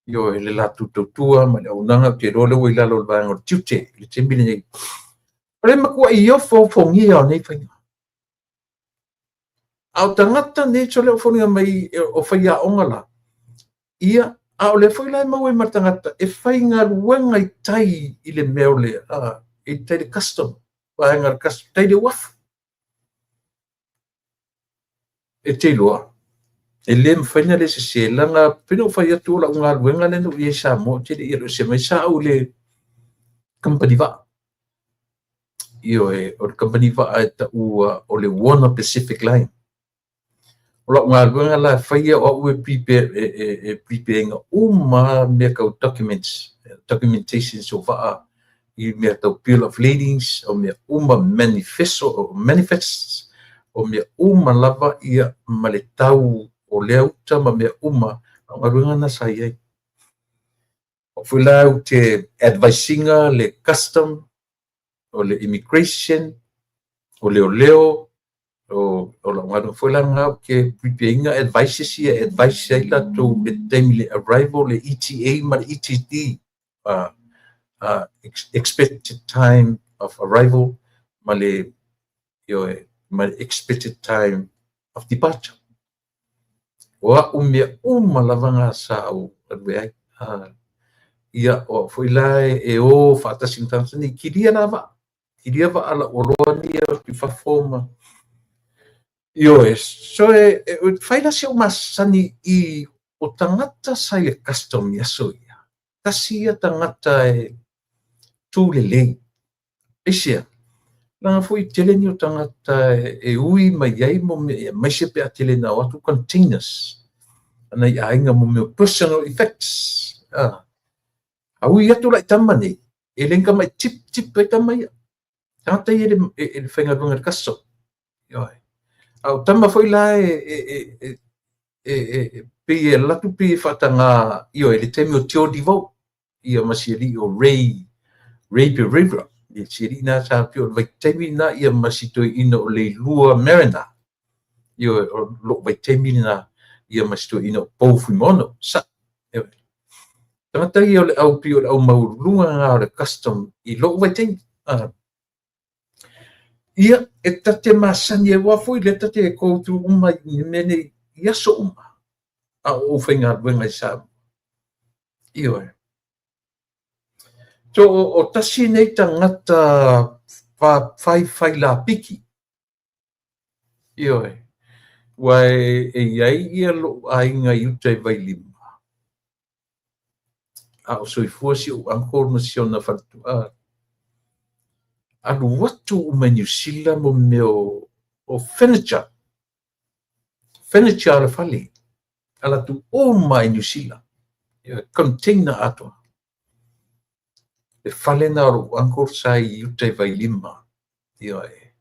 Ioe, le latou tautua ma le auaunaga, ou te iloa lea ua i lalo o le vaega o le tiute i le taimi lenei. O le matuai ofoofogia o nei faiga. A o tagata nei, sole o foliga mai o faiaoga la, ia, a o lea foi la e maua ai ma le tagata e faigaluega i tai i le mea o le, i tai le custom, vaega o le custom, tai le uafu. E te iloa, e le mafai ona le sese, leaga pei ona ou fai atu o lau galuega lea na ou i ai i Samoa ou te le i alu ese mai, sa ou i le kamupani vaa. Ioe, o le kamupani vaa e taua o le Warner Pacific Line. O lau galuega la e faia o au e prepare, e prepare ina uma mea tau documents, documentations o vaa i mea tau bill of ladings, o mea uma manifesto, manifests, o mea uma lava ia ma le tau o lea uta ma mea uma, o galuega na sa i ai. O foi la ou te advise ina le custom, o le immigration, o leoleo, o lau galuega foi la lena ou te prepare ina advices ia e advise ai latou le taimi le arrival, le ETA ma le ETD, expected time of arrival ma le, ioe, ma le expected time of departure. O au mea uma lava ngā sa ou galue ai. Ia, o au foi la e o faatasi ma tagata nei, kilia la vaa. Kilia vaa lau oloa nei atu i fafo ma... Ioe, so e fai la si ou masani i o tagata sa i le custom i aso ia. Tasi ia tagata e tū lelei. Aisea, leaga foi tele ni o tagata e ui mai ai mo mea, aemaise pe a tele na o atu containers a nai aiga mo mea personal effects. A ui atu la i tama nei, e le mai tip tip ai tama ia. Tagata ia e le faigaluega i le custom. Ioe. A o tama foi la e pei e alu atu pei e faataga, ioe, le taimi o Tio Devoe, ia ma si alii o Ray, Ray Pereira, le si alii na sa pei o le vaitaimi na ia ma si toeaina o Leilua Mariner, ioe, o lou vaitaimi lena ia ma si toeaina o Pou Fuimaono, sa, ioe. Tagata ia o le au pei o le au maualuluga lena o le custom i lou vaitaimi. Ia, e ta te masani aua foi lea ta te go through uma i mea nei i aso uma a o ou faigaluega i Samoa. Ioe. So, o tasi nei tagata whaiwhai lapiki. Ioe. Ua e iai ia lou aiga i uta i Vailima. A o soifua si ou uncle ma si ona faletua. Alu atu uma i New Zealand mo mea o furniture. Furniture o le fale. Ala atu uma i New Zealand. Container atoa. Le fale na o lou uncle sa i uta i Vailima. Ioe.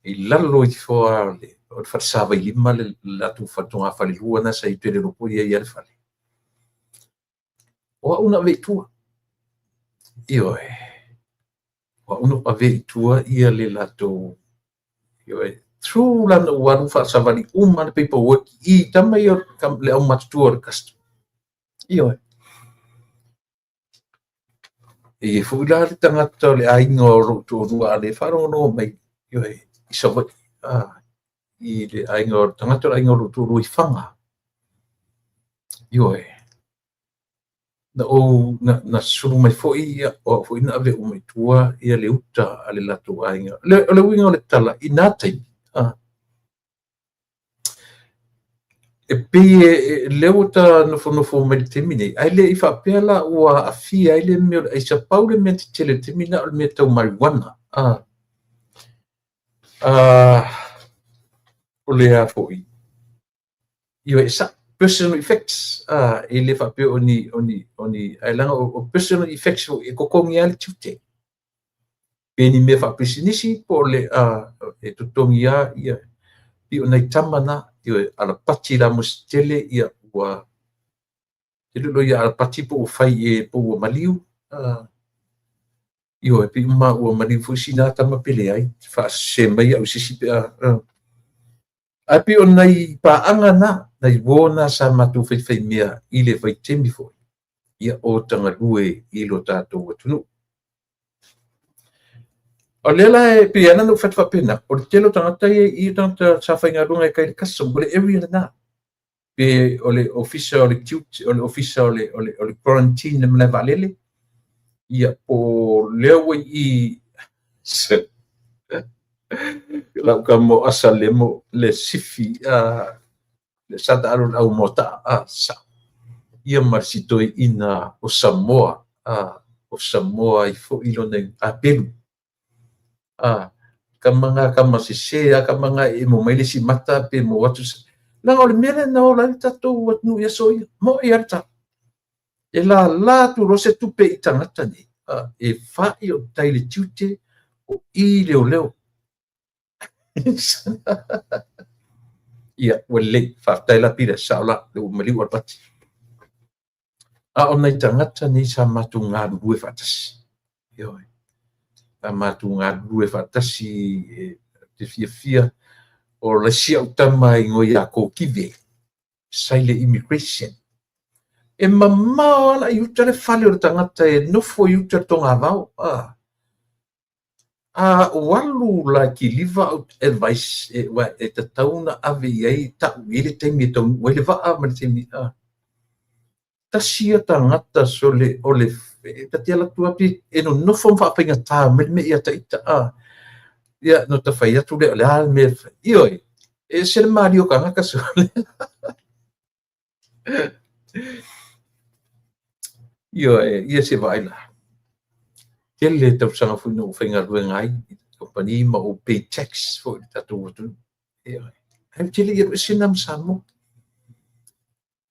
I lalo ifo lava o le falesa Vailima le latou togafale falelua na sa i uta i le iloa po o i ai lava le fale. O au na ave i tua. Ioe. O au na ave i tua ia le latou. Ioe. Through la na ou alu faasavali uma le paperwork i tama ia le aumatutua o le custom. Ioe. E i ai foi la le tagata o le aiga o lou toalua a lea e faalogologo mai, ioe, i Savaii, i le aiga o le tagata o le aiga o lou toalua i Faga. Ioe. Na ou na sulu mai foi ia, o au foi na ave uma i tua ia le uta a le latou aiga. O le uiga o le tala i nā taimi, e pei e lea ua ta nofonofo mai le taimi nei, ae le i faapea la ua aafia ai le mea o le aisa. Pau le mea tetele i le taimi lena o le mea tau marijuana. O le a foi, ioe, e sa'o, personal effects, e le faapea o ni, o ni, o ni, ae leaga o personal effects foi e totogi lava le tiute. Pe ni mea faapisinisi po o le, e totogi lava ia, pei o nai tama na, ioe, Alapati Lamuasi tele, ia, ua, te le o iloa ia Alapati po ua fai ea po ua maliu, ioe, pei uma ua maliu foi sina tama pe leai, faasese mai au i se isi pe a, Ae pei o nai paaga na, nai uo na sa matou faifaimea i le vaitaimi foi, ia o tagalue i lo tatou atunuu. O lea la e pei ala ona ou fai atu faapena, o le tele o tagata ia i o tagata sa faigaluega i kai le custom, o le area lena. Pe o le ofisa o le tiute, o le ofisa o le, o le, o le quarantine i le malae vaalele, ia po o lea ua i lau tama o Asa Lemo le sifi le sa taalo le au moata'a a sa ia ma le sitoeina o Samoa o Samoa ai foi lona apelu a kama nga kama sese a kama nga e emo mai le isi mata pe mo atu leaga o le mea lea na ola ai le tatou atunuu i aso ia mo'i lava le tala e lala atu loa se tupe i tagata nei e fa'i o tai le tiute o i leoleo. Ia, ua lelei. Faafetai la Peter, sao la, le ua maliu Alapati. A o nai tagata nei sa matou galulue faatasi. Ioe. Sa matou galulue faatasi e te fiafia o le isi au tama e igoa ia Kokive, sa i le immigration. E mamao lava la i uta le fale o le tagata e nofo i uta i le togavao. A A ou alu la i kiliva au advice e, aua e tatau ona ave i ai, tau i ai le taimi e taunuu ai le vaa ma le taimi, a. Tasi ia tagata sole o le, ta te alu atu lava pe e nonofo ma faafaigata mai le mea ia ta ita, a. Ia, ona ta fai atu lea, o le a le mea e fai? Ioe, e ese le malie o tagata sole. Ioe, ia se vaai la. Tele tausaga foi na ou faigaluega ai i kamupani ma ou pay tax foi i le tatou atunuu. Ioe. Ae ou te le i alu ese na ma Samoa.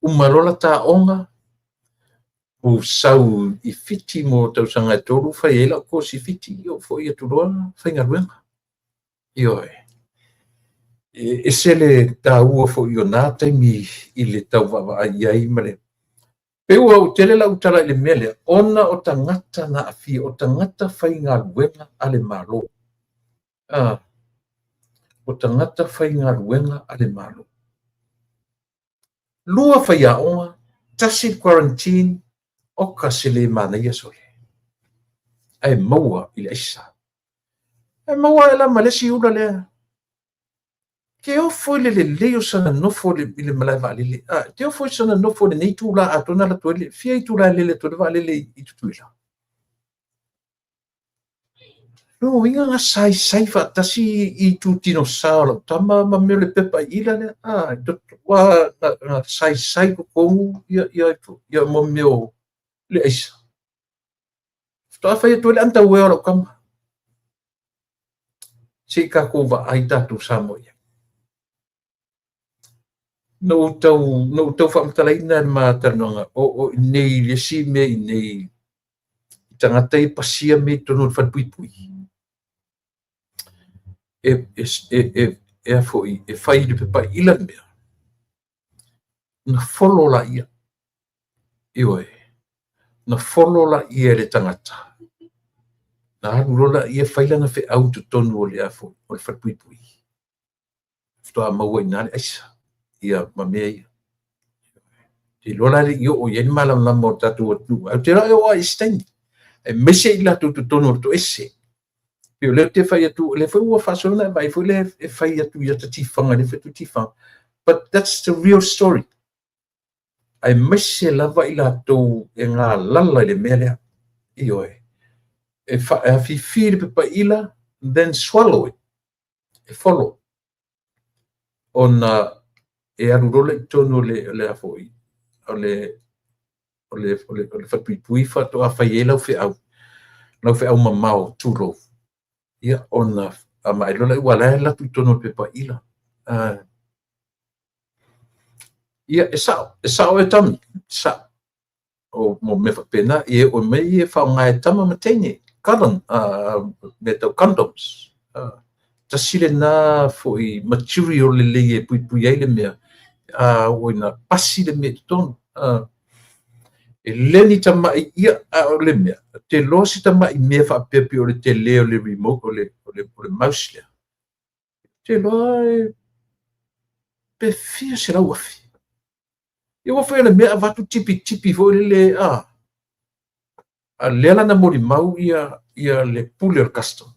Uma loa la ta aoga, ou sau i Fiti mo tausaga e 3, fai ai lau course i Fiti, ou foi atu loa faigaluega. Ioe. E ese le taua foi o na taimi i le tau vaavaai i ai ma le pei ua ou tele lau tala i le mea lea, ona o tagata na aafia, o tagata faigaluega a le Malo. O tagata faigaluega a le Malo. 2 faiaoga, 1 le quarantine, oka se le manaia sole. Ae maua i le aisa. Ae maua ae la ma le isi ula lea. Te ofo i le lelei o sana nofo i le malae vaalele. Te ofo i sana nofo i lenei itula atoa na alu atu ai le, fia itula e lele atu ai le vaalele i Tutuila. Lona uiga na saisai faatasi i itutino sa o lau tama ma mea o le pepa iila lea. Ua na saisai totonu ia mo mea o le aisa. Faatoa fai atu ai le underwear o lau tama. Se i tatou vaai tatou Samoa i ai. Na ou tau, na ou tau faamatalaina le ma talanoaga o i nei le isi mea i nei i tagata ia pasia mea i totonu o le falepuipui. E, e, e, e, e a foi, e fai i le pepa iila le mea. Na follow laia. Ioe. Na follow laia e le tagata. Na alu loa laia fai lana feau i totonu o le a foi, o le falepuipui. Faatoa maua i ina le aisa, ia ma mea ia. Te iloa la le i oo i ai le malamalama o le tatou atunuu. Ae ou te iloa e oo lava i isi taimi. Aemaise i latou totonu o le toese. Pei o lea ou te fai atu, o lea foi ua faasolo ona e vaai foi lea e fai atu i ata tifaga, lea e fai atu tifaga. But that's the real story. Aemaise lava i latou e galala i le mea lea. Ioe. E afifi le pepa ila, then swallow it. E follow. Ona e alu loa lea i totonu o le, o le a foi, o le, o le, o le, o le falepuipui faatoa fai ai lau feau, lau feau mamao tulou, ia, ona ma e lola ua la e latu i tonu o le pepa ila. Ia, e sao, e sao e tami, sao. O mo mea faapena, e oo mai e faaaoga e tama ma teine, condom, mea tau condoms. Tasi lena foi material lelei e puipui ai le mea, a oo ina pasi le mea i totonu. E le ni tamai ia, a o le mea, te loa si tamai mea faapea pei o le tele o le remote, o le mouse lea. Te loa e pe fia 100,000. Ia ua foi o le mea avatu tipitipi foi lele a. A lea la na molimau ia ia le pule o le custom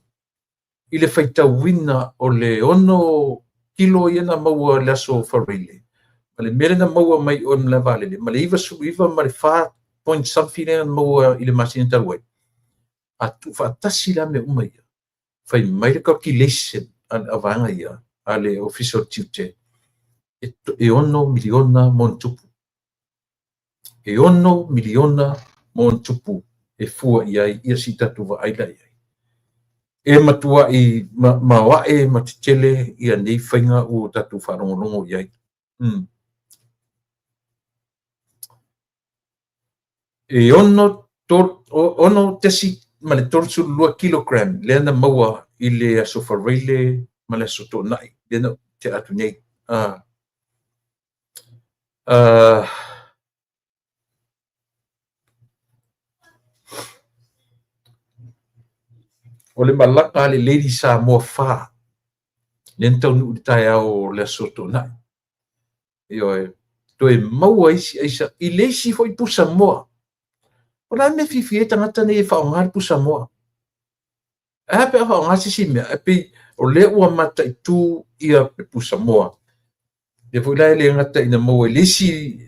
i le faitauina o le 6 kilo ia na maua i le aso Faraile ma le mea lea na maua mai o le malaevaalele ma le 99 ma le 4 point something lea na maua i le masina talu ai. A tuufaatasi la mea uma ia, fai mai le calculation a vaega ia a le Ofisa o Tiute, e $6 miliona ma ona tupu. E $6 miliona ma ona tupu e fua i ai ia si tatou vaai la i ai. E matuai maoae ma tetele ia nei faiga ua tatou faalogologo i ai. E 6.32 kilogram lea na maua i le aso Faraile ma le aso Toonai lea na tea atu nei. O le malaga a le Lady Samoa 4 lea na taunuu i le taeao o le aso Toonai. Ioe, toe maua isi aisa i le isi foi pusa moa. O le a le mea e fiafia ai tagata nei e faaaoga le pusa moa? Ae a pe a faaaoga se isi mea? E pei o lea ua mataitu ia le pusa moa. Lea foi la e le gata ina maua i le isi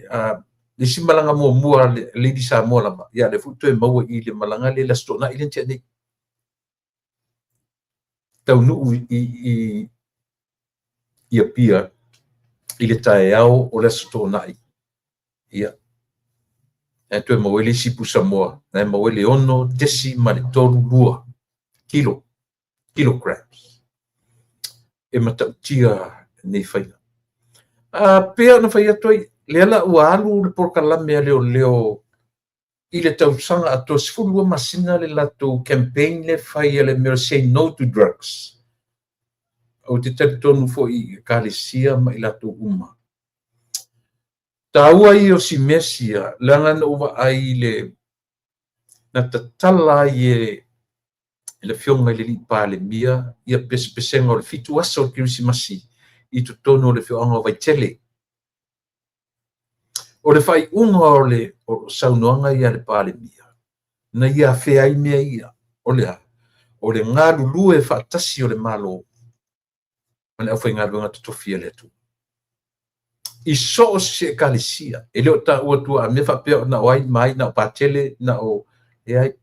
malaga muamua a le Lady Samoa lava, ia lea foi toe maua i le malaga lea i le Aso Toonai lea na tea nei. Taunuu i Apia i le taeao o le Aso Toonai, ia, e toe maua ai le isi pusa moa, na e maua ai le 6.32 kilo, kilograms. E matautia nei faiga. Pei ona fai atu ai, lea la ua alu le polokalame a leoleo i le tausaga atoa 12 masina le latou campaign lea fai a le mea o le Say No to Drugs. Ou te talitonu foi i ekalesia ma i latou uma. Taua ia o si mea sia, leaga na ou vaai i le na tatala ai e le Afioga i le Alii Palemia ia pesepesega o le 7 aso o le Kerisimasi i totonu o le afioaga o Vaitele. O le faaiuga o le saunoaga ia a le Palemia, na ia afea ai mea ia, o le a? O le galulue faatasi o le Malo ma le aufaigaluega totofi a le Atua. I so o se ekalesia, e le o taua atua a mea faapea na o ai ma ai, na o Patele, na o leai.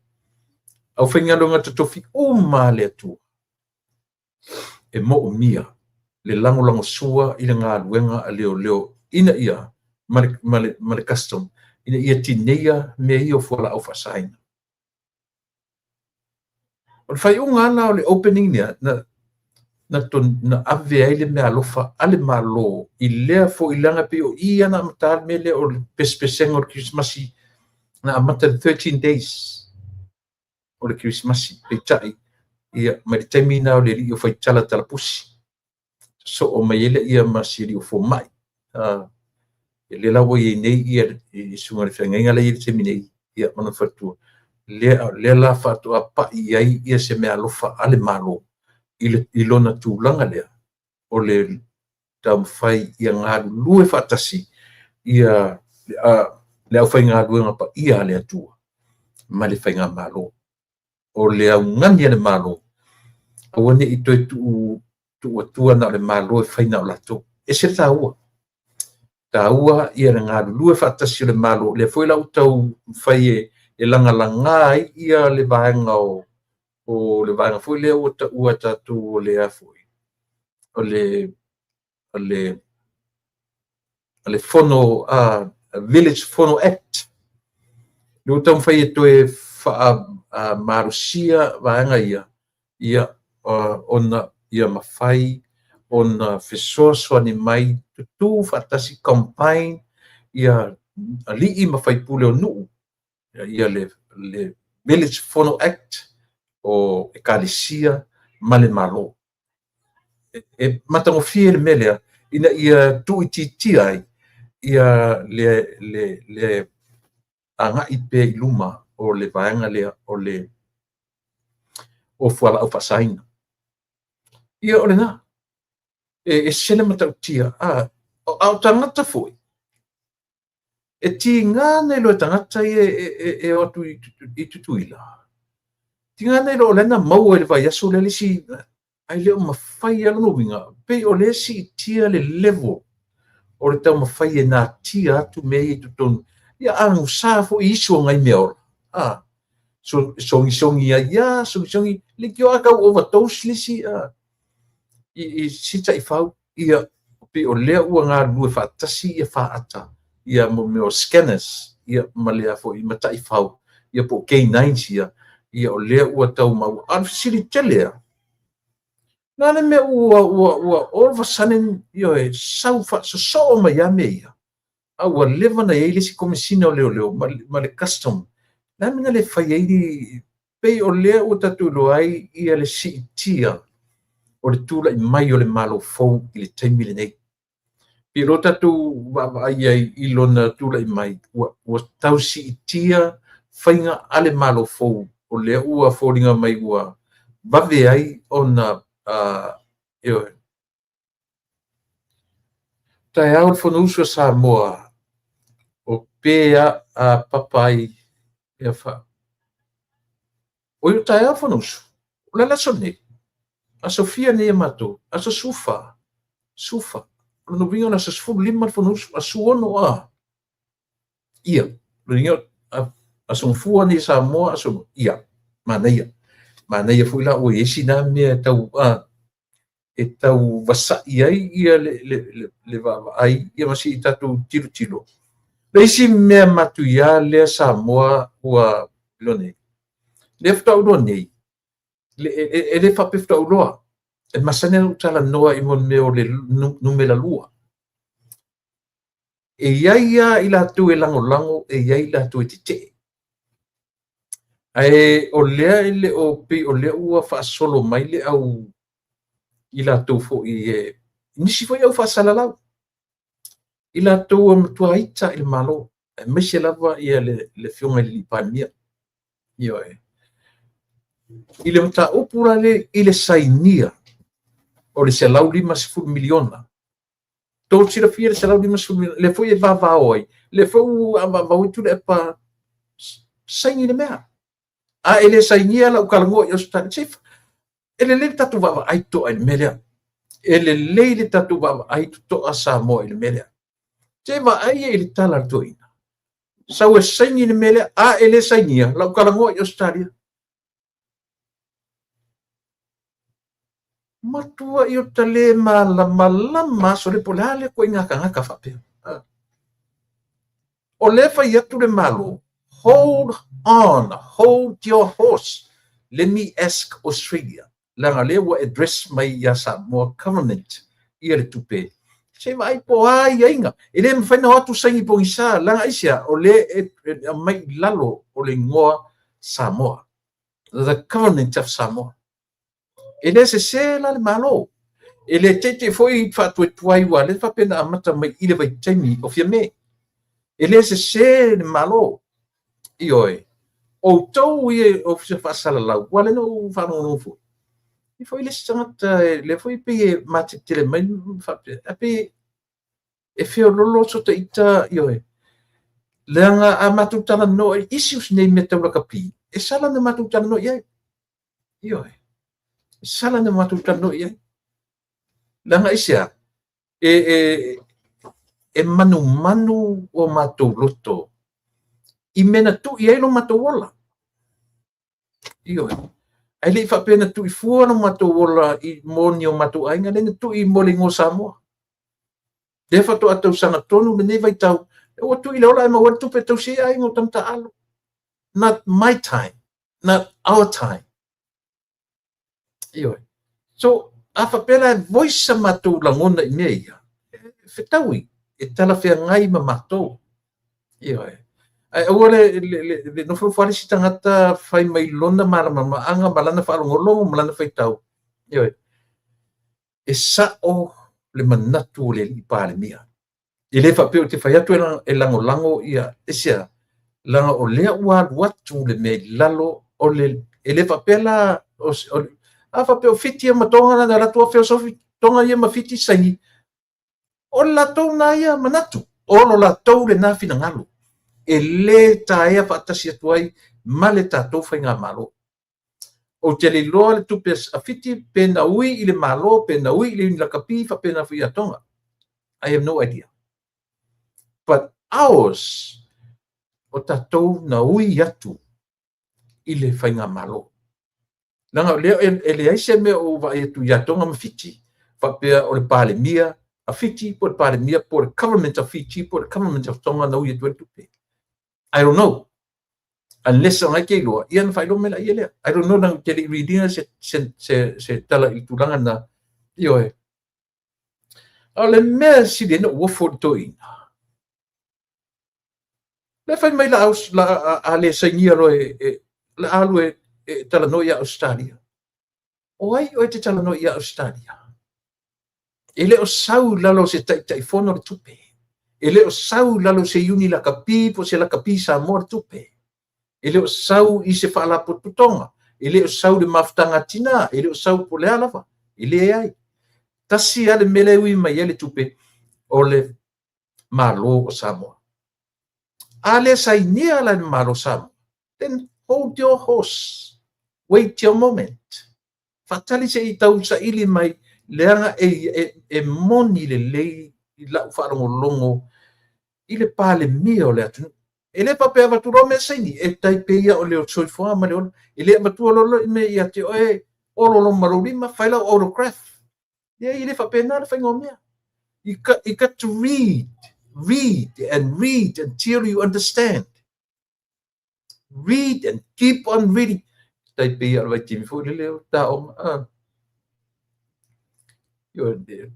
Aufaigaluega totofi uma a le Atua e moomia le lagolagosua i le galuega a leoleo ina ia ma le custom ina ia tineia mea ia o fualaau faasaina. O le faaiuga la o le opening lea na ave ai le meaalofa a le Malo i lea foi leaga pei o i na amata le mea lea o le pesepesega o le Kerisimasi na amata le 13 days o le Kerisimasi. Peitai ia mai le taimi na o le alii o Faitala Talapusi sosoo mai ai lea ma si alii o fomai. E lea la ua i ai nei ia le susuga i le feagaiga la e i ai le taimi nei ia ma lona faletua. Lea la faatoa pai i ai ia se meaalofa a le Malo i lona tulaga lea o le taumafai ia galulue faatasi ia le aufaigaluega paia a le Atua ma le faigamalo. O le augani a le Malo, aua ne i toe tuu atua na o le Malo e fai na o latou. E ese le taua. Taua ia le galulue faatasi o le Malo. Lea foi la ua taumafai e lagalaga ai ia le vaega o le vaega foi lea ua taua e tatou o le a foi, o le Fono, Village Fono Act. Lea ua taumafai e toe faamalosia vaega ia, ia ona Ia mafai ona fesoasoani mai, tutu faatasi, combine ia alii ma faipule o nuu, ia le Village Fono Act o ekalesia ma le Malo. E matagofie le mea lea ina ia tuuitiitia ai ia le agai pea i luma o le vaega lea o le o fualaau faasaina. Ia o lena, e ese le matautia, a o tagata foi, e tiga na iloa e tagata ia e o atu i Tutuila. Tiga na iloa o lea na maua i le vaiaso lea le isi, ae le o mafai lava lona uiga, pei o lea e siitia le level o le taumafai e natia atu mea ia i totonu. Ia agusa foi isi o nai meaola, a sogisogi ai lava, sogisogi, leitioa a tau overdose le isi i si taifau. Ia, pei o lea ua galulue faatasi ia faata ia mo mea o scanners ia ma le foi ma taifau ia po o K9s ia, ia o lea ua tau maua. A o le fesili tele lava, o le a le mea ua all of a sudden, ioe, sau faasosoo mai lava mea ia, a ua leva ona i ai le isi komesina o leoleo ma le custom. O le a le mea na le fai ai? Pei o lea ua tatou iloa ai ia le siitia o le tulai mai o le Malo fou i le taimi lenei. Pei o lea ua tatou vaavaai ai i lona tulai mai, ua tau siitia faiga a le Malo fou, o lea ua foliga mai ua vave ai ona ioe. Taeao le Fonousu a Samoa, o pe a papa ai ia fa. Oi o taeao le Fonousu, o le a le aso lenei? Aso fia nei a matou? Aso sufa. Sufa. O lona uiga o le aso 15 le Fonousu, aso 16 a. Ia, lona uiga aso Gafua nei Samoa, aso, ia, manaia. Manaia foi la ua i ai sina mea e tau vasai ai ia le vaavaai ia ma si tatou tilotilo. Le isi mea matuia lea Samoa ua iloa nei, lea faatoa ou iloa nei, e le faapea faatoa ou iloa, e masani ona ou talanoa i mea o le numera 2. E i ai lava i latou e lagolago, e i ai i latou e tetee. Ae o lea e le o pei o lea ua faasolo mai le au i latou foi e nisi foi au faasalalau, i latou e matua ita i le Malo, aemaise lava ia le afioga i le Palemia. Ioe. I le mataupu la le i le sainia o le $150 miliona. Tou silafia le $150 miliona, lea foi e vavao ai, lea foi ua vavao ai Tuilaepa saini le mea. A e le sainia lau talanoa i Ausetalia, e lelei le tatou vaavaai totoa i le mea lea. E lelei le tatou vaavaai totoa Samoa i le mea lea. Se vaai i le tala a le toeaina. Sau e saini le mea lea, a e le sainia lau talanoa i Ausetalia. Matua i o ta le malamalama aso le po le a le ituaiga tagata faapea. O lea fai atu le Malo, hold on, hold your horse, let me ask Australia. Leaga lea ua address mai ia Samoa government ia le tupe. Se vaai po a aiaiga. E le mafai na o atu saini pogisa, leaga aisea, o lea e aumai i lalo o le igoa Samoa. The government of Samoa. E le sese la le Malo. E le teitei foi faatuaituai ua le faapea na amata mai i le vaitaimi o Fiame. E le sese le Malo. Ioe. Outou ia ofisa faasalalau, ua le na ou faalogologo foi. E foi le isi tagata, lea foi pei e mateletele mai faapea, a pei e feololo so ta ita, ioe. Leaga a matou talanoa i issues nei mea tau lakapi, e sala na matou talanoa i ai. Ioe. E sala na matou talanoa i ai. Leaga aisea, e manumanu o matou loto i mea na tui ai lo matou ola. Ioe. Ae le i faapea na tui fua lo matou ola i mo ni o matou aiga, le na tui mo le igoa Samoa. Lea faatoa tausaga tonu lenei vaitau, ua tui le ola ae maua ai le tupe e tausi ai aiga o tagata alo. Not my time, not our time. Ioe. So, A faapea la e voice a matou lagona i mea ia, e fetaui, e talafeagai ma matou. Ioe. Ae aua le nofonofo lava le isi tagata fai mai lona malamalamaaga ma lana faalogologo ma lana faitau. Ioe. E sao le manatu o le alii Palemia. E le faapea ou te fai atu e lagolago ia, aisea? Leaga o lea ua alu atu le mea i lalo o le, e le faapea la, a faapea o Fiti ia ma Toga na alu atu lava feosofi Toga ia ma Fiti saini, o le latou na ia manatu, o lo latou lena finagalo, e le taea faatasi atu ai ma le tatou faigamalo. Ou te le iloa le tupe a Fiti pe na ui i le Malo, pe na ui i le Iuni Lakapi, faapena foi ia Toga. I have no idea. But ours, o tatou na ui atu i le faigamalo. Leaga o lea e leai se mea o ou vaai atu ia Toga ma Fiti, faapea o le Palemia a Fiti po o le Palemia po o le Government of Fiji po o le Government of Tonga na ui atu ai le tupe. I don't know. Unless o ngai te iloa, ia na faailoa mai laia lea. I don't know, leaga ou te le i read ina se tala i le tulaga lena. Ioe. A o le mea e sili ai ona ou ofo i le toeaina, lea fai mai la, la a le sainia loa e, la alu e talanoa ia Ausetalia. O ai oe e te talanoa ia Ausetalia? E le o sau i lalo o se Taitaifono le tupe. E le o sau i lalo o se Iuni Lakapi po o se Lakapi Samoa le tupe. E le o sau i se faalapotopotoga. E le o sau i le mafutaga a tina. E le o sau po o le a lava. E leai. Tasi lava le mea lea e ui mai ai le tupe, o le Malo o Samoa. A le sainia la e le Malo o Samoa, then hold your horse. Wait your moment. Faatali se i tau saili mai leaga e moni lelei i lau faalogologo i le Palemia o le atunuu. E le faapea avatu loa mea saini, e tai pei ia o le soifuaga ma le ola. E le avatua loa loa mea ia te oe, olo loa ma lou lima, fai lau autograph. Leai, e le faapena le faiga o mea. You got to read, read and read until you understand. Read and keep on reading. Tai pei o le vaitimi foi lele o taoga.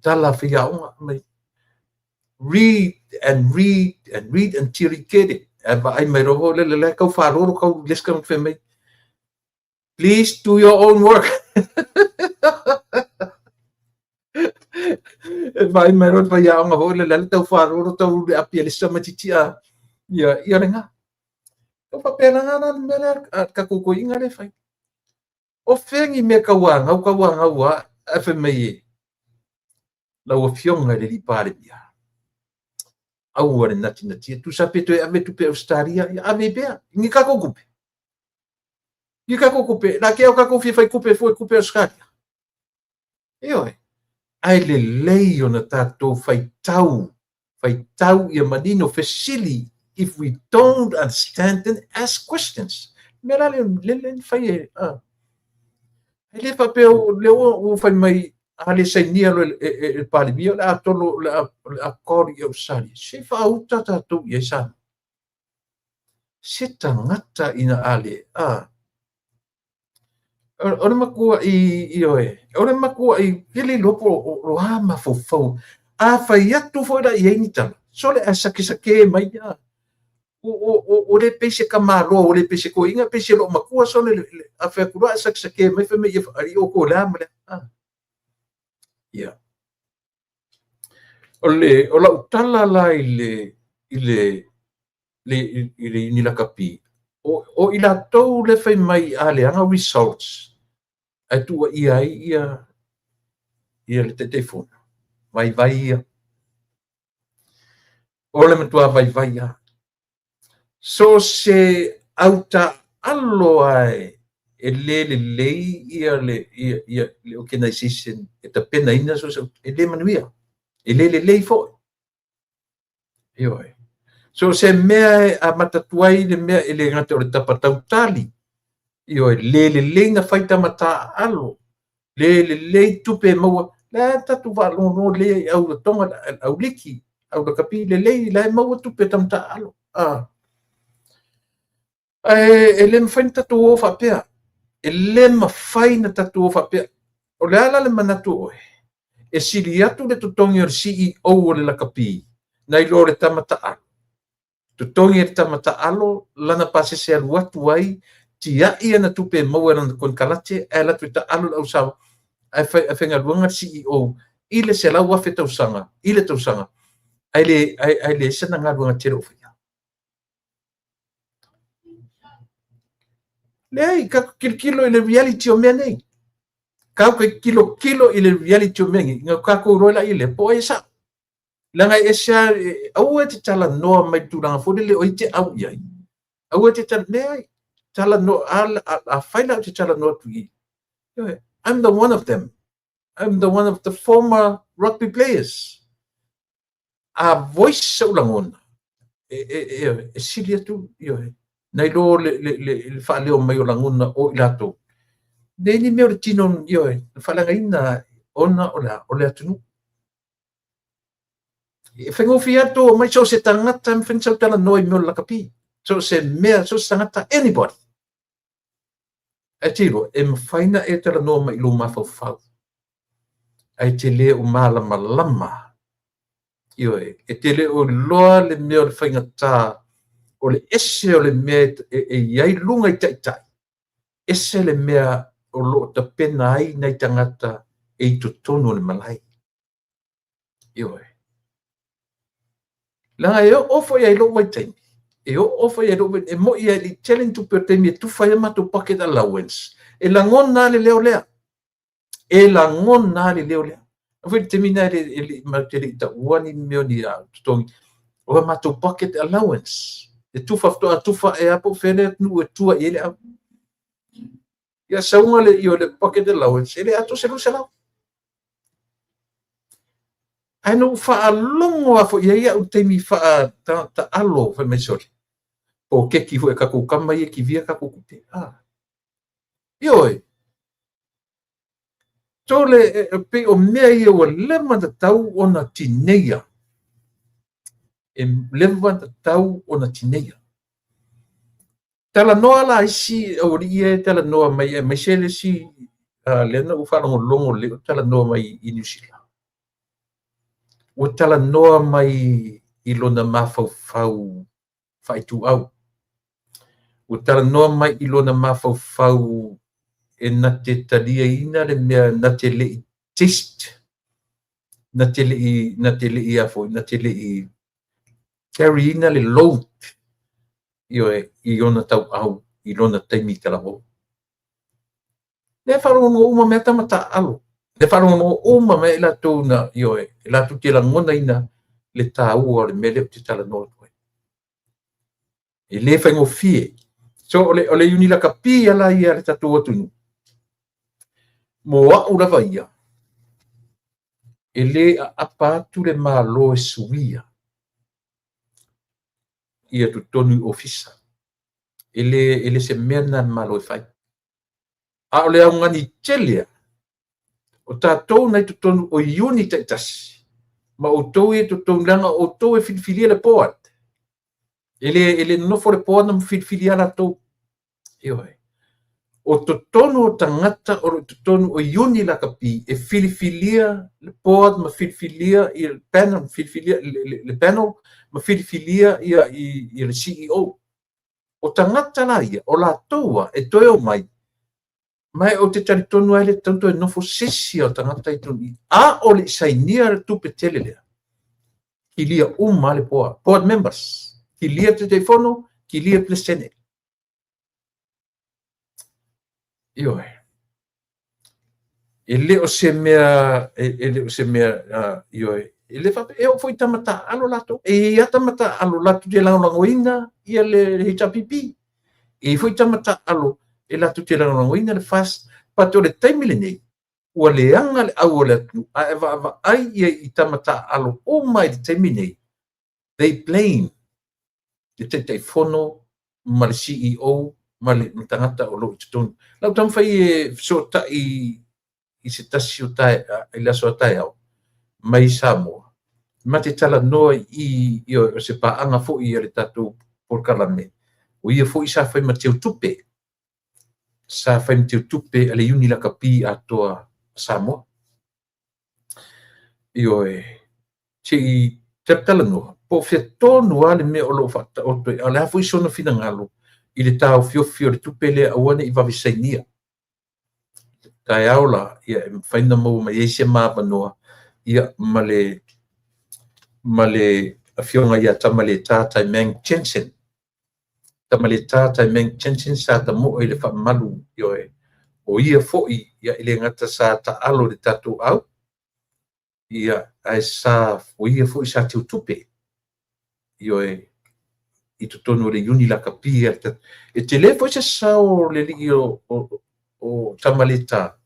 Tala faiaoga mai. Read and read and read until you get it. Ae vaai mai loa foi lele, la e tau faalolo kau le isi tagata fai mai, Please do your own work. E vaai mai loa le faiaoga foi lele, le tau faalolo tau le api a le isi tamaitiiti a ia ia lena. Tau faapena la le mea lea a le tatou toeaiina lea e fai. O fea ni mea tauanau, tauanau lava ae fai mai e lau Afioga i le Alii Palemia, aua le natinatia, tusa pe toe ave tupe Ausetalia, ia ave ai pea, ni tatou tupe. Ni tatou tupe, la ke au tatou fia fai tupe fua i tupe Ausetalia. Ioe, ae lelei ona tatou faitau, faitau ia manino, fesili, if we don't understand then ask questions. Mea la lea lea na fai e, e le faapea o lea ua fai mai a le sainia loa e le Palemia o le a tolo, o le a call i Ausetalia. Se i faauta tatou i ai Samoa. Se tagata ina a le, a. O le matua'i, ioe, o le matua'i tele iloa po o a mafaufau. A fai atu foi la i ai ni tala, sole ae sakesake mai a. Ua le pei se tamaloa, ua le pei se toeaina, pei se loomatua sole a fai atu loa ae sakesake mai fai mai ia alii outou o le a ma le a. Ia. O le o lau tala la i le i le le i le Iuni Lakapi, o i latou le fai mai a leaga results ae tuuaia ai ia le Taitaifono, vaivai ia. O le matua vaivai lava. So o se autaaalo lava e le lelei ia le ia le organization e tapenaina so o se e le manuia, e le lelei foi. Ioe. So o se mea e amata atu ai le mea e le gata o le tapa tautali, ioe, le lelei na fai tama taaalo, le lelei tupe e maua, la e tatou faalogologo lelei i au Toga, au liki, au lakapi, lelei, la e maua tupe tama taaalo. Ae e le mafai na tatou o faapea. E le mafai na tatou o faapea. O le a la le manatu o oe? E sili atu le totogi o le CEO o le lakapi nai lo le tama taalo. Totogi e le tama taalo lana pasese e alu atu ai, tiai ana tupe e maua i lana konekarate ae alu atu e taalo le au ae faigaluega le CEO i le 100,000 tausaga i le tausaga ae leai sana galuega tele o faia. Leai, tatou tilotilo i le reality o mea nei. Tatou te tilotilo i le reality o mea nei, ona tatou iloa lea lea po o ai e sao. Leaga e ese lava, aua e te talanoa mai i le tulaga foi lele o ai e te au i ai. Aua e te talanoa, leai, talanoa, afai la ou te talanoa atu i i, I'm the one of them. I'm the one of the former rugby players. A voice sou lagona, e sili atu, ioe, nai lo le faaleo mai o lagona o i latou. Leai ni mea o le tino, ioe, na faaleagaina ona o le a? O le atunuu. E faigofie lava tou omai, so o se tagata e mafai ona sau talanoa i mea o le lakapi. So o se mea, so o se tagata, anybody. Ae te iloa, e mafai ona e talanoa mai i lou mafaufau, ae te le o malamalama. Ioe, e te le o iloa le mea o le faigata, o le ese o le mea e i ai luga i taitai, ese le mea o lo o tapena ai nai tagata e i totonu o le malae. Ioe. Leaga e oo foi i lou vaitaimi, e oo foi i lou vaitaimi, e moi e le i tele ni tupe o le taimi e tufa ai a matou pocket allowance, e lagona lava le leo lea. E lagona lava le leo lea. A foi le taimi lena e matou te le i taua ni mea o ni totogi, o a matou pocket allowance. E tufa faatoa tufa ea po o fea le atunuu e tua i ai le au. Ia sauga le i o le pocket allowance, e le atoa se 200. Ae na ou faalogo lava foi i ai au i le taimi faataalo fai mai sole, poloketi foi a tatou tama ia e kivia tatou tupe. Ioe. So le pei o mea ia ua leva ona tatau ona tineia. E leva ona tatau ona tineia. Talanoa la isi aualii ia e talanoa mai, aemaise le isi lea na ou faalogologo lelei o talanoa mai i Niu Sila. Ua talanoa mai i lona mafaufau faaituau. Ua talanoa mai i lona mafaufau e na te taliaina le mea na te le i taste, na te le i, na te le i a foi, na te le i carry ina le load, ioe, i ona tauau i lona taimi talavou. Lea e faalogologo uma mai tama taaalo. Lea e faalogologo uma mai i latou na, ioe, e latou te lagonaina le taua o le mea lea ou te talanoa atu ai. E le faigofie. So o le iuni lakapi ala ia a le tatou atunuu, mo au lava ia, e le aapa atu le Malo e suia ia totonu i ofisa. E le se mea lena a le Malo e fai. A o le augani tele lava, o tatou na i totonu o iuni taitasi, ma outou ia i totonu, leaga o outou e filifilia le board. E le nonofo le board ma filifilia latou. Ioe. O totonu o tagata o lo o i totonu o iuni lakapi e filifilia le board ma filifilia le panel, filifilia le panel ma filifilia ia le CEO. O tagata la ia, o latou e toe omai, ma ou te talitonu ai le tatau toe nofo se isi o tagata i totonu i. A o le i sainia le tupe tele lea, kilia uma le board, board members, kilia le Taitaifono, kilia le Peresetene. Ioe. E le o se mea, e le o se mea, ioe, e le faapea, e oo foi i tama taaalo latou. E i ai lava tama taaalo latou te lagolagoina ia le HRPP. E i ai foi tama taaalo e latou te lagolagoina le FAST. But o le taimi lenei, ua leaga le au o le atunuu, ae vaavaai ia i tama taaalo uma i le taimi nei, they blame le Taitaifono ma le CEO ma le tagata o lo o i totonu. Lau taumafai e fesootai i se tasi o i le aso a taeao mai Samoa, ma te talanoa i o se paaga foi a le tatou polokalame, o ia foi sa fai ma teutupe, sa fai ma teutupe a le iuni lakapi atoa Samoa. Ioe, se i talanoa, po o fea tonu lava le mea o lo o faataoto ai, a o le a foi sona finagalo i le taofiofi o le tupe lea aua ne i vave sainia. Taeao la, ia e mafai ona maua mai ai se ma avanoa ia ma le afioga ia Tamaleta Taimang Jensen. Tamaleta Taimang Jensen sa tamoe i le faamalu, ioe, o ia foi ia e le gata sa taalo i le tatou au, ia ae sa o ia foi sa teutupe, ioe, i totonu o le iuni lakapi. E tele foi se sao o le alii o Tamaleta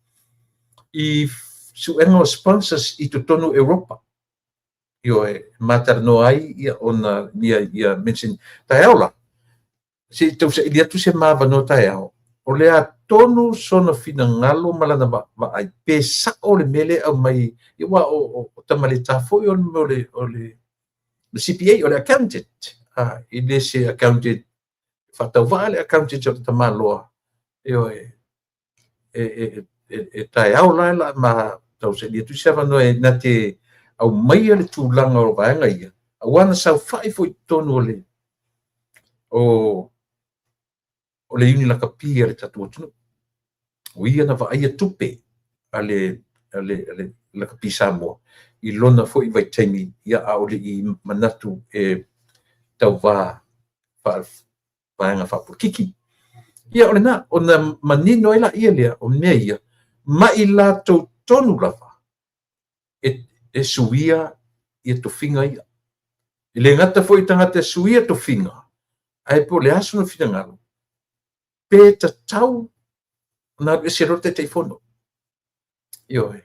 i suega o sponsors i totonu o Europa. Ioe, matalanoa ai ia ona ia mention. Taeao la, se i tausaili atu se ma avanoa taeao, o le a tonu sona finagalo ma lana vaai, pe sao le mea lea e aumai, ia aua o Tamaleta foi o le CPA, o le accountant, e le se accountant faatauvaa le accountant o le tamaloa. Ioe, e taeao la la ma tausaili atu se avanoa e na te aumaia le tulaga o vaega ia, aua na saofai foi i totonu o le iuni lakapi a le tatou atunuu. O ia na vaaia tupe a le lakapi Samoa i lona foi vaitaimi, ia a o le i manatu e tauva vaega faapolokiki. Ia o lena, ona manino ai laia lea o mea ia, ma i latou tonu lava e suia ia tofiga ia. E le gata foi i tagata e suia tofiga, ae po o le a sona finagalo, pe tatau ona alu ese loa le Taitaifono. Ioe.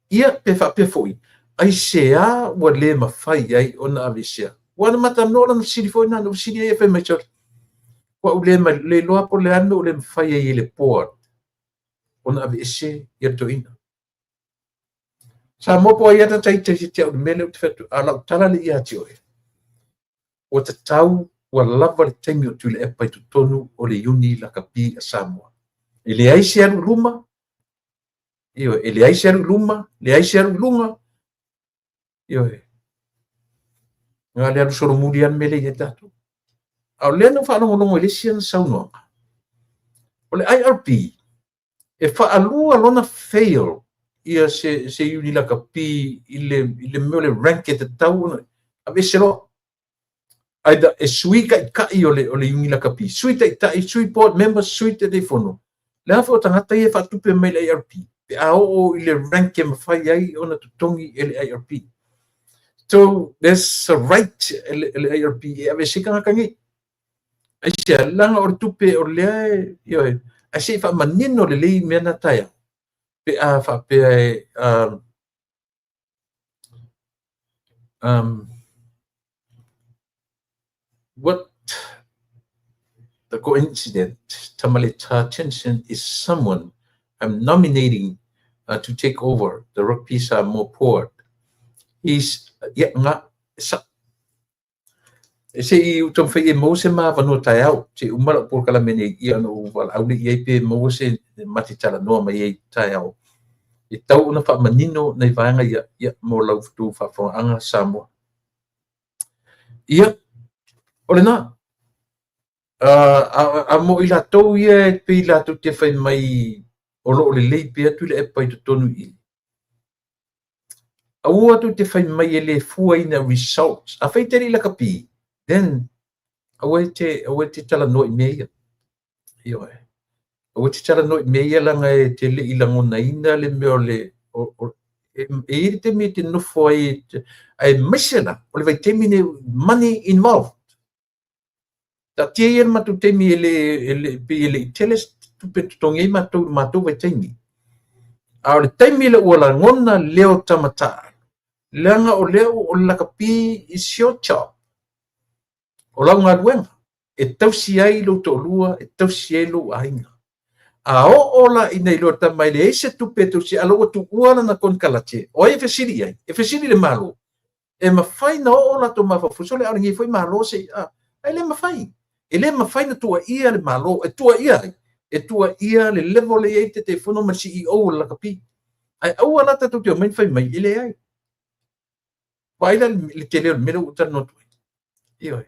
Ia pe faapea foi, aisea ua le mafai ai ona aveesea. Ua na matalanoa lana fesili foi na fesili ai e fai mai, sole, ua ou le iloa po o le a le mea ua le mafai ai e le board ona aveese ia le toeaina. Samoa po o ai lava ta ita ia te au i le mea lea ou te fai atu, a o lau tala lea ia te oe, ua tatau, ua lava le taimi o Tuilaepa i totonu o le iuni lakapi a Samoa. E leai se alu i luma, ioe, e leai se alu i luma, leai se alu i luga, ioe. Na o le alu solomuli lava le mea lea e i ai tatou. A o lea na ou faalogologo i le isi ana saunoaga, o le IRB, e faalua lona fail ia se iuni lakapi i le mea o le rank e tatau ona aveese loa. Either e sui taitai o le iuni lakapi, sui taitai, sui board members, sui Taitaifono. Le a foi o tagata ia e faatupe mai le IRB, pe a oo i le rank e mafai ai ona totogi e le IRB. So there's a right e le IRB e aveese ai tagata nei. Aisea, leaga o le tupe o lea e, ioe, ae se i faamanino lelei mea na taeao, pe a faapea e what the coincidence, Tamaleta Jensen is someone I'm nominating to take over the Rugby Samoa board. He's, yeah, nga, sa, e se i taumafai e maua se ma avanoa taeao, se i uma lau polokalame nei, ia ona ou valaau lea i ai pe maua se mate talanoa mai ai taeao. E tau ona faamanino nai vaega ia, ia mo lau tou faafofogaaga Samoa. Ia, o lena, a mo i latou ia e pei latou te fai mai o lo o lelei pea Tuilaepa i totonu i i. Aua tou te fai mai e le fua ina results. Afai te le i lakapi, then aua e te talanoa i mea ia. Ioe. Aua e te talanoa i mea ia leaga e te le i lagonaina le mea o le e i ai le taimi e te nofo ai, aemaise la o le vaitaimi nei, money involved. Taatia ia le matou taimi e le pei e le i tele se tupe totogi ai matou i le matou vaitaimi. A o le taimi lea ua lagona leo tamataa, leaga o lea o le lakapi is your job. O lau galuega, e tausi ai lou toalua, e tausi ai lou aiga. A oo la ina iloa tama e leai se tupe e tausi, a o la ua tuua lana konekarate, o ai e fesili i ai? E fesili le Malo. E mafai na oo latou mafaufau, sole a o lenei foi Malo se i, ae le mafai. E le mafai na tuuaia le Malo, e tuuaia ai, e tuuaia le level e i ai le Taitaifono ma le CEO o le lakapi. Ae aua la tatou te omai ma fai mai e leai. Vaai la le tele o le mea lea ua ou talanoa atu ai. Ioe.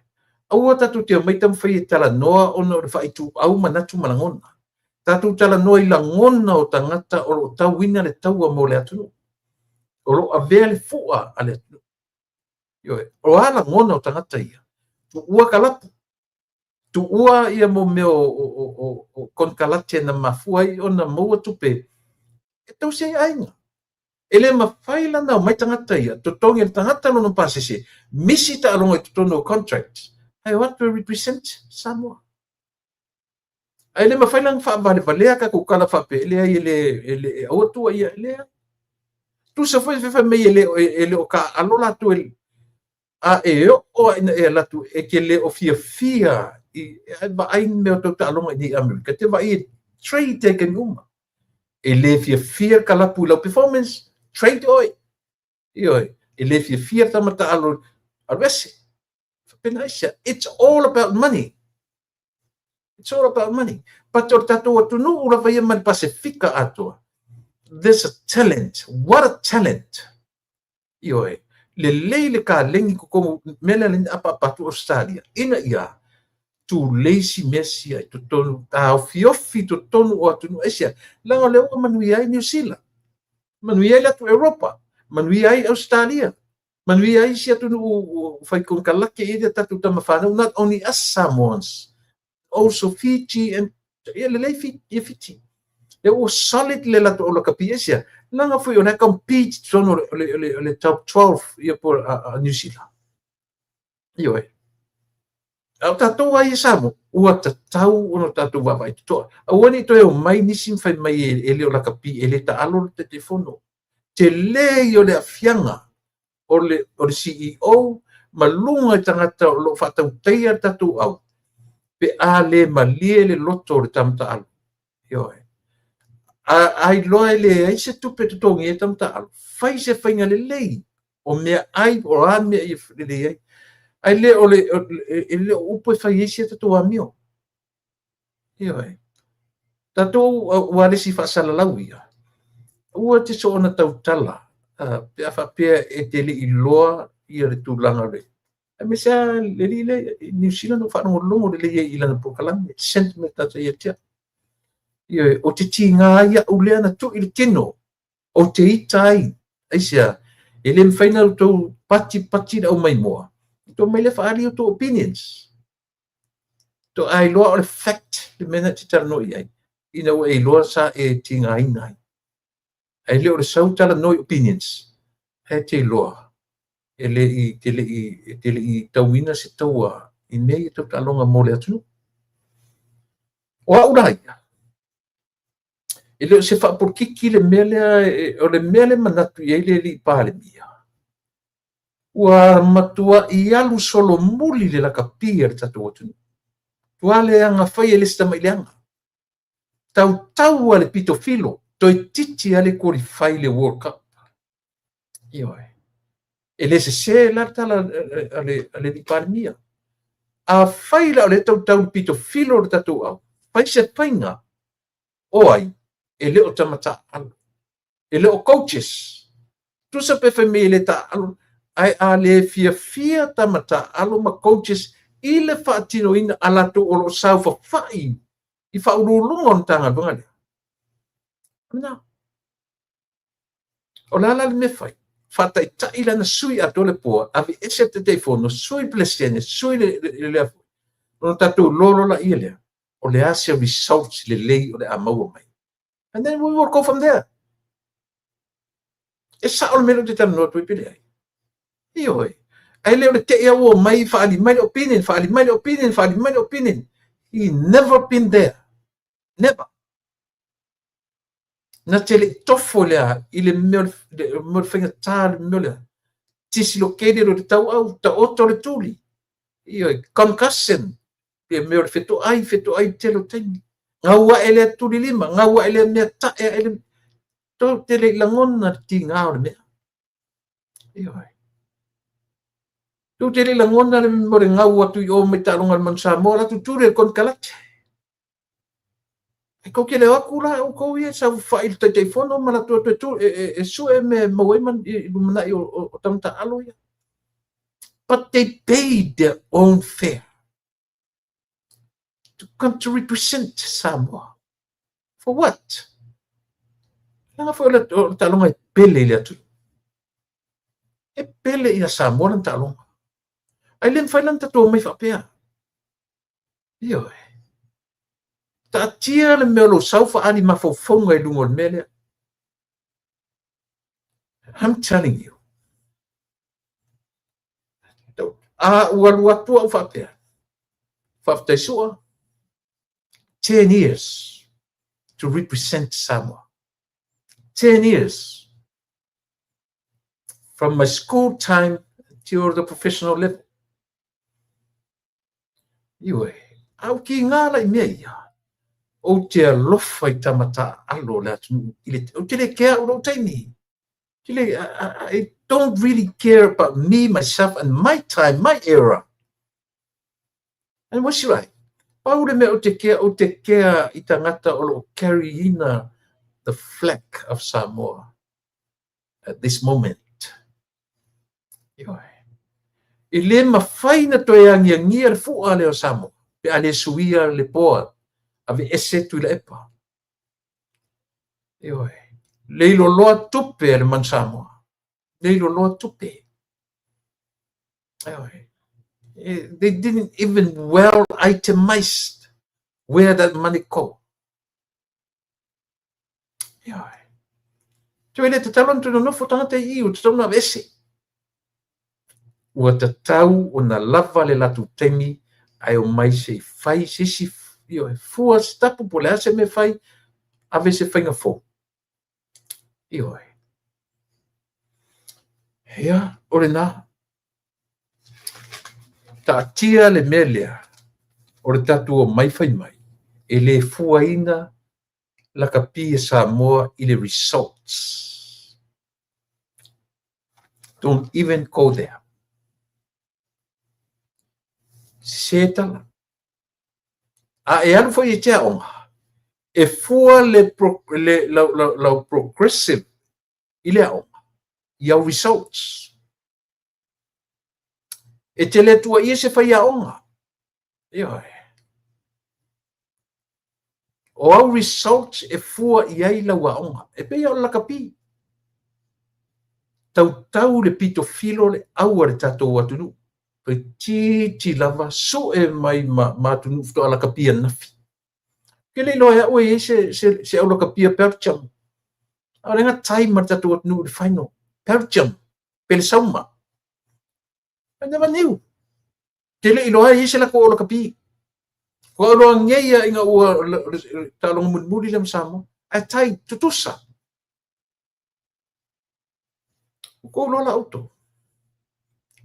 Aua tatou te omai taumafai e talanoa ona o le faaituau manatu ma lagona. Tatou talanoa i lagona o tagata o lo o tauina le taua mo le atunuu, o lo o avea le fua a le atunuu. Ioe. O a lagona o tagata ia? Tuua kalapu, tuua ia mo mea o konekarate na mafua ai ona maua tupe e tausi ai aiga. E le mafai la ona omai tagata ia, totogi e le tagata lona pasese, misi taaloga i totonu o contract, ae o atu e represent Samoa. Ae le mafai la ona faavalevalea tatou tala faapea, e leai, e le, aua tua ia, e leai. Tusa foi fai mai e le o taaalo latou, a e oo lava ina e alu atu e te le o fiafia i vaai mea o tau taaloga i nei i Amerika, e te vaai e trade ai taimi uma. E le fiafia le kalapu i lau performance, trade oe. Ioe, e le fiafia le tama taalo, alu ese. Faapena aisea? It's all about money. It's all about money. But o le tatou atunuu lava ia ma le Pasefika atoa, there's a talent. What a talent. Ioe, lelei le kalegi totonu, mea lea na apaapa atu Australia, ina ia tulei si mea sia i totonu, taofiofi i totonu o atunuu aisea? Leaga o lea ua manuia ai Niu Sila, manuia ai le atu Europa, manuia ai Australia, manuia ai isi atunuu fai konekarate i ai tatou tama fanau, not only us Samoans, also Fiji and ia lelei ia Fiji. Lea ua solid le latou au lakapi aisea? Leaga foi o la e compete i totonu o le top 12 ia po a Niu Sila. Ioe. A o tatou lava ia Samoa, ua tatau ona tatou vaavaai totoa. Aua ne i toe omai nisi ma fai mai e le o lakapi, e le taalo le Taitaifono. Tele ia o le aafiaga o le CEO ma luga i tagata o lo o faatautaia le tatou au, pe a le malie le loto o le tama taalo. Ioe. A iloa e leai se tupe e totogi ai tama taalo, fai se faiga lelei o mea ai, o a mea e lelei ai. Ae le o le, e le o upu e fai ai si a tatou amio. Ioe. Tatou ua le isi faasalalau ia. Aua te soona tautala pe a faapea e te le i iloa ia le tulaga o le aemaise lava le alii lea i Niu Sila na ou faalogologo lelei ai i lana polokalame, sentiment tata ia te au. Ioe, o te tiga ai au lea na tui le tino, o te ita ai, aisea, e le mafai ona outou pati pati le aumaimoa, outou omai lea faaali outou opinions. Faatoa iloa o le fact le mea na e te talanoa i ai, ina ua e iloa sa e tigaina ai. Ae le o le sau talanoa i opinions, ae te iloa e le i, te le i, e te le i tauina se taua i mea ia tau taaloga mo le atunuu. O au la ia, e le o se faapolokiki le mea lea, o le mea lea manatu i ai le alii Palemia, ua matuai alu solomuli le lakapi a le tatou atunuu. Ua leaga fai e le isi tamai leaga. Tautau a le pito filo, toeitiiti lava le qualify i le World Cup. Ioe. E le sese la le tala a le alii Palemia. Afai la o lea e tautau le pito filo o le tatou au, fai se faiga o ai e le o tama taaalo, e le o coaches. Tusa pe fai mai e le taaalo, ae a le fiafia tama taaalo ma coaches i le faatinoina a latou o lo o saofafai i faauluuluga o le Matagaluega lea. Na. O le a la le mea fai? Faataitai lana sui atoa le board, aveese le Taitaifono, sui le Peresetene, sui le ona tatou iloa loa laia lea, o le a se results lelei o le a maua mai. And then we will go from there. E sao le mea lea ou te talanoa atu ai pe leai? Ioe. Ae le o le tei lava ua omai faaali mai le opinion, faaali mai le opinion, faaali mai le opinion. He never been there. Never. Na te le i tofo lea i le mea o le faigata le mea lea. Dislocated o le tauau, taoto le tuli. Ioe, concussion, le mea o le fetoai, fetoai i le tele o taimi. Gau ae lea tuli lima, gau ae lea mea, tae ae le... Tou te le i lagona le tiga o le mea. Ioe. Tou te le i lagona le mea o le gau atu i o mai taaloga a le Manu Samoa, o la tutuli e le konekarate. E kou te le o atu la outou ia e saofafai i le Taitaifono ma latou atu e, tu, e, e, e sue mea e maua ai man, i lumanai o, o, o tagata alo ia. But they paid their own fare to come to represent Samoa. For what? Leaga foi o le, o le taaloga e pele i le atunuu. E pele ia Samoa lana taaloga. Ai le mafai la ona tatou omai faapea. Ioe. Taatia le mea o lou sau faaali mafaufauga i luga o le mea lea. I'm telling you. A ua alu atu au faapea. Faafetai Sua. 10 years to represent Samoa. 10 years. From my school time till the professional level. Ioe, a ua kīgā la i mea ia, ou te alofa i tama taaalo o le atunuu i le, ou te le kea au lou taimi. Te le, I, I don't really care about me, myself and my time, my era. And what's right? Pau le mea ou te kea, ou te kea i tangata o loo carry ina the flag of Samoa at this moment. Ioe. E le mafai na toe agiagia le fua lea o Samoa pe a le suia le board, aveese Tuilaepa. Ioe. Leiloloa tupe a le Manu Samoa. Leiloloa tupe. Ioe. They didn't even well itemized where that money go. Ioe. Toe le tatau ona toe nonofo tagata i i, ua tatau ona aveese. Ua tatau ona lava le latou taimi ae omai se i fai se isi, ioe, fua se tapu po o le a se mea e fai, ave se faiga fou. Ioe. Ia, o lena. Taatia le mea lea o le tatou omai fai mai e le fuaina lakapi a Samoa i le results. Don't even go there. Sese tala. A e alu foi e te aoga, e fua le, pro, le lau, lau, lau progressive i le aoga, i au results. E te le tuuaia se faiaoga. Ioe. O au results e fua i ai lau aoga. E pei o le lakapi. Tautau le pito filo le au a le tatou atunuu. Toeitiiti lava sue mai ma, ma atunuu faatoa lakapi ananafi. Ke le iloa e au e i ai se, se, se au lakapia Belgium. A o le gatai ma le tatou atunuu i le final. Belgium, pe le sauma. I never knew. Te le iloa e i ai se latou au lakapi. Ua au loa nei ia ina ua taaloga mulimuli lea ma Samoa. Ae tai tutusa. Ua kou loa la outou.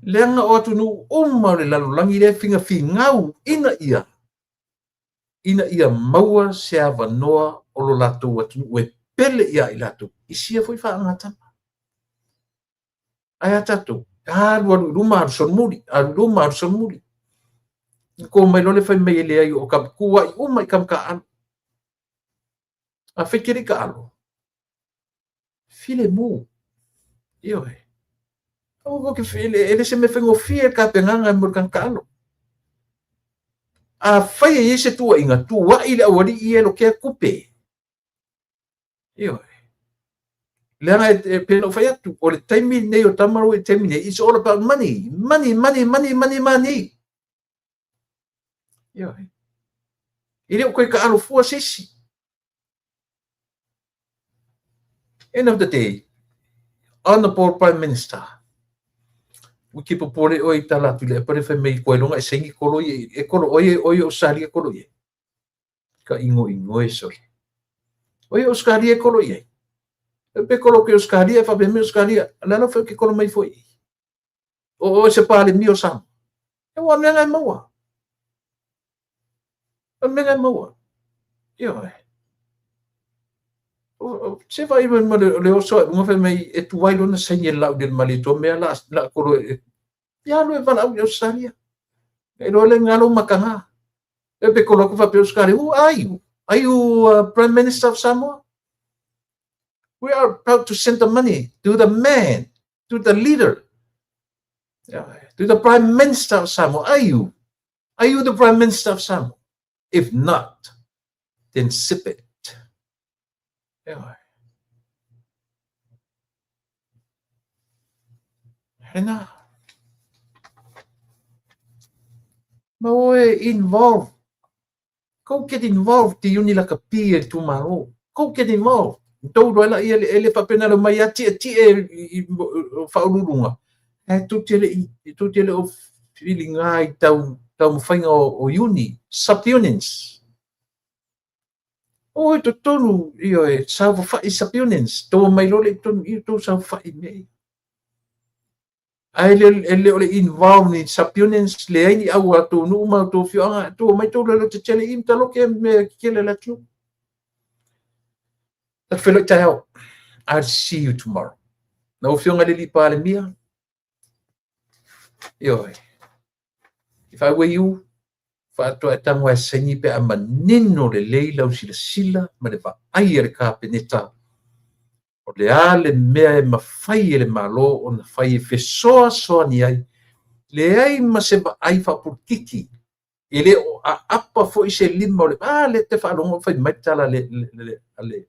Leaga o atunuu uma o le lalolagi lea e figafigau ina ia ina ia maua se avanoa o lo latou atunuu e pele ia i latou i sia foi faagatama. Ae a tatou, alu alu i luma alu solomuli, alu i luma alu solomuli. Ko mai loa le fai mai e leai o ka tuuai uma i tama taaalo. Afai te le i taalo, filemu. Ioe. Aua kou te, e le se mea faigofie le tapenaga mo le tagata taalo. Afai e i ai se tuuaiga, tuuai le aualii ia e lokea tupe. Ioe. Leaga e pei ona ou fai atu, o le taimi lenei o tama i le taimi nei, it's all about money. Money, money, money, money, money. Ioe. E le o koe taalo fua se isi. End of the day, Honourable Prime Minister, ua ke popole oe i tala atu i le epa le fai mai koe longa e saini kolo i e kolo oe oe o Australia kolo i ai. Ka ingoingoe sole. Oe o Australia e kolo i ai. E pe kolo ke Australia e faapea mai Australia, le ala foi ke kolo mai foi. O oe se Palemia o Samoa. E ua mea ngai maua. O mea ngai maua. Ioe. Se vai mai ma le oso ai unga fai mai e tuai lona saini e lau le mali to mea la la kolo e ia alu e valaau i Australia. E loa le ngalo makanga. E pe kolo aku faapea Australia, who are you? Are you Prime Minister of Samoa? We are about to send the money to the man, to the leader, to the Prime Minister of Samoa. Are you? Are you the Prime Minister of Samoa? If not, then sip it. Lena. Ma oe involved. Go get involved i uni lakapi e itumalo. Go get involved. Tou loa la ia e le faapena le omai a tietie i faauluuluga. Ae tou te le i tou te le o filiga i tau taumafaiga o uni, sub-unions. O i totonu, ioe, saofafai sub-unions. Tou omai loa lea i totonu i tou saofafai i mea ia. Ae e le o le involve ni sub-unions, leai ni au a tou nuu ma tou afioaga, tou omai tou lelo tetele i mataloke mea tetele a le atunuu. Tatou feiloai taeao. I'll see you tomorrow. Lau Afioga i le Alii Palemia, ioe, if I were you, faatoa e tago e saini pe a manino lelei lau silasila ma le vaai a le Kapeneta o le a le mea e mafai e le Malo ona fai e fesoasoani ai, leai ma se vaai faapolokiki, e le o aapa foi se lima o le a lea te faalogo fai mai le tala a le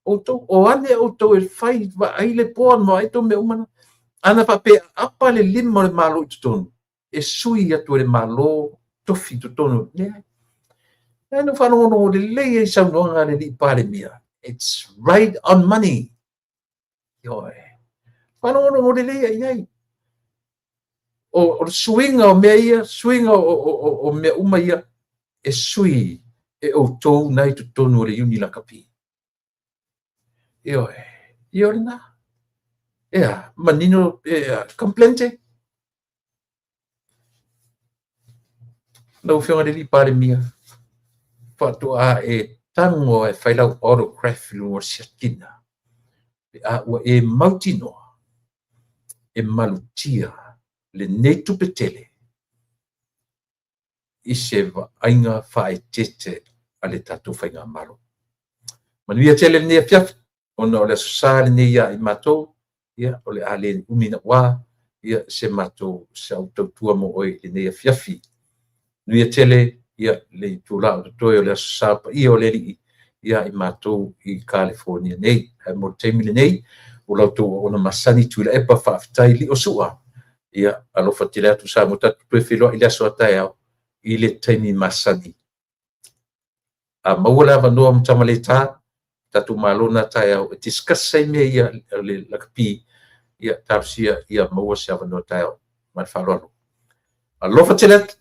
outou, o ane outou e fai vaai le board ma vaai tou mea uma na. Ana faapea aapa le lima o le Malo i totonu, e sui atu e le Malo tofi i totonu. Leai. Leai, na ou faalogologo lelei ai i saunoaga a le Alii Palemia. It's right on money. Ioe. Faalogologo lelei ai i ai. O le suiga o mea ia, suiga o mea uma ia, e sui e outou na i totonu o le Iuni Lakapi. Ioe. Ia o lena. Ea, manino, ea, complainte. Lau Afioga i le Alii Palemia, faatoa e tago e fai lau autograph i luga o le siakina, pe a ua e mautinoa e malutia lenei tupe tele i se vaaiga faaeteete a le tatou Faigamalo. Manuia tele lenei afiafi, ona o le Aso Sa lenei ia i matou, ia, o le a le umi naua, ia, se matou sau tautua mo oe i lenei afiafi. Manuia tele, ia, le itula o totoe o le Aso Sa paia o le Alii ia i matou i Kalifonia nei. Ae mo le taimi lenei, o la outou auauna masani Tuilaepa, faafetai lio sua. Ia, alofa tele atu Samoa, tatou toe feiloai i le aso a taeao i le taimi masani. A maua le avanoa ma Tamaleta, tatou malo na taeao e discuss ai mea ia le lakapi, ia talosia ia maua se avanoa taeao. Ma le faaaloalo. Alofa tele atu.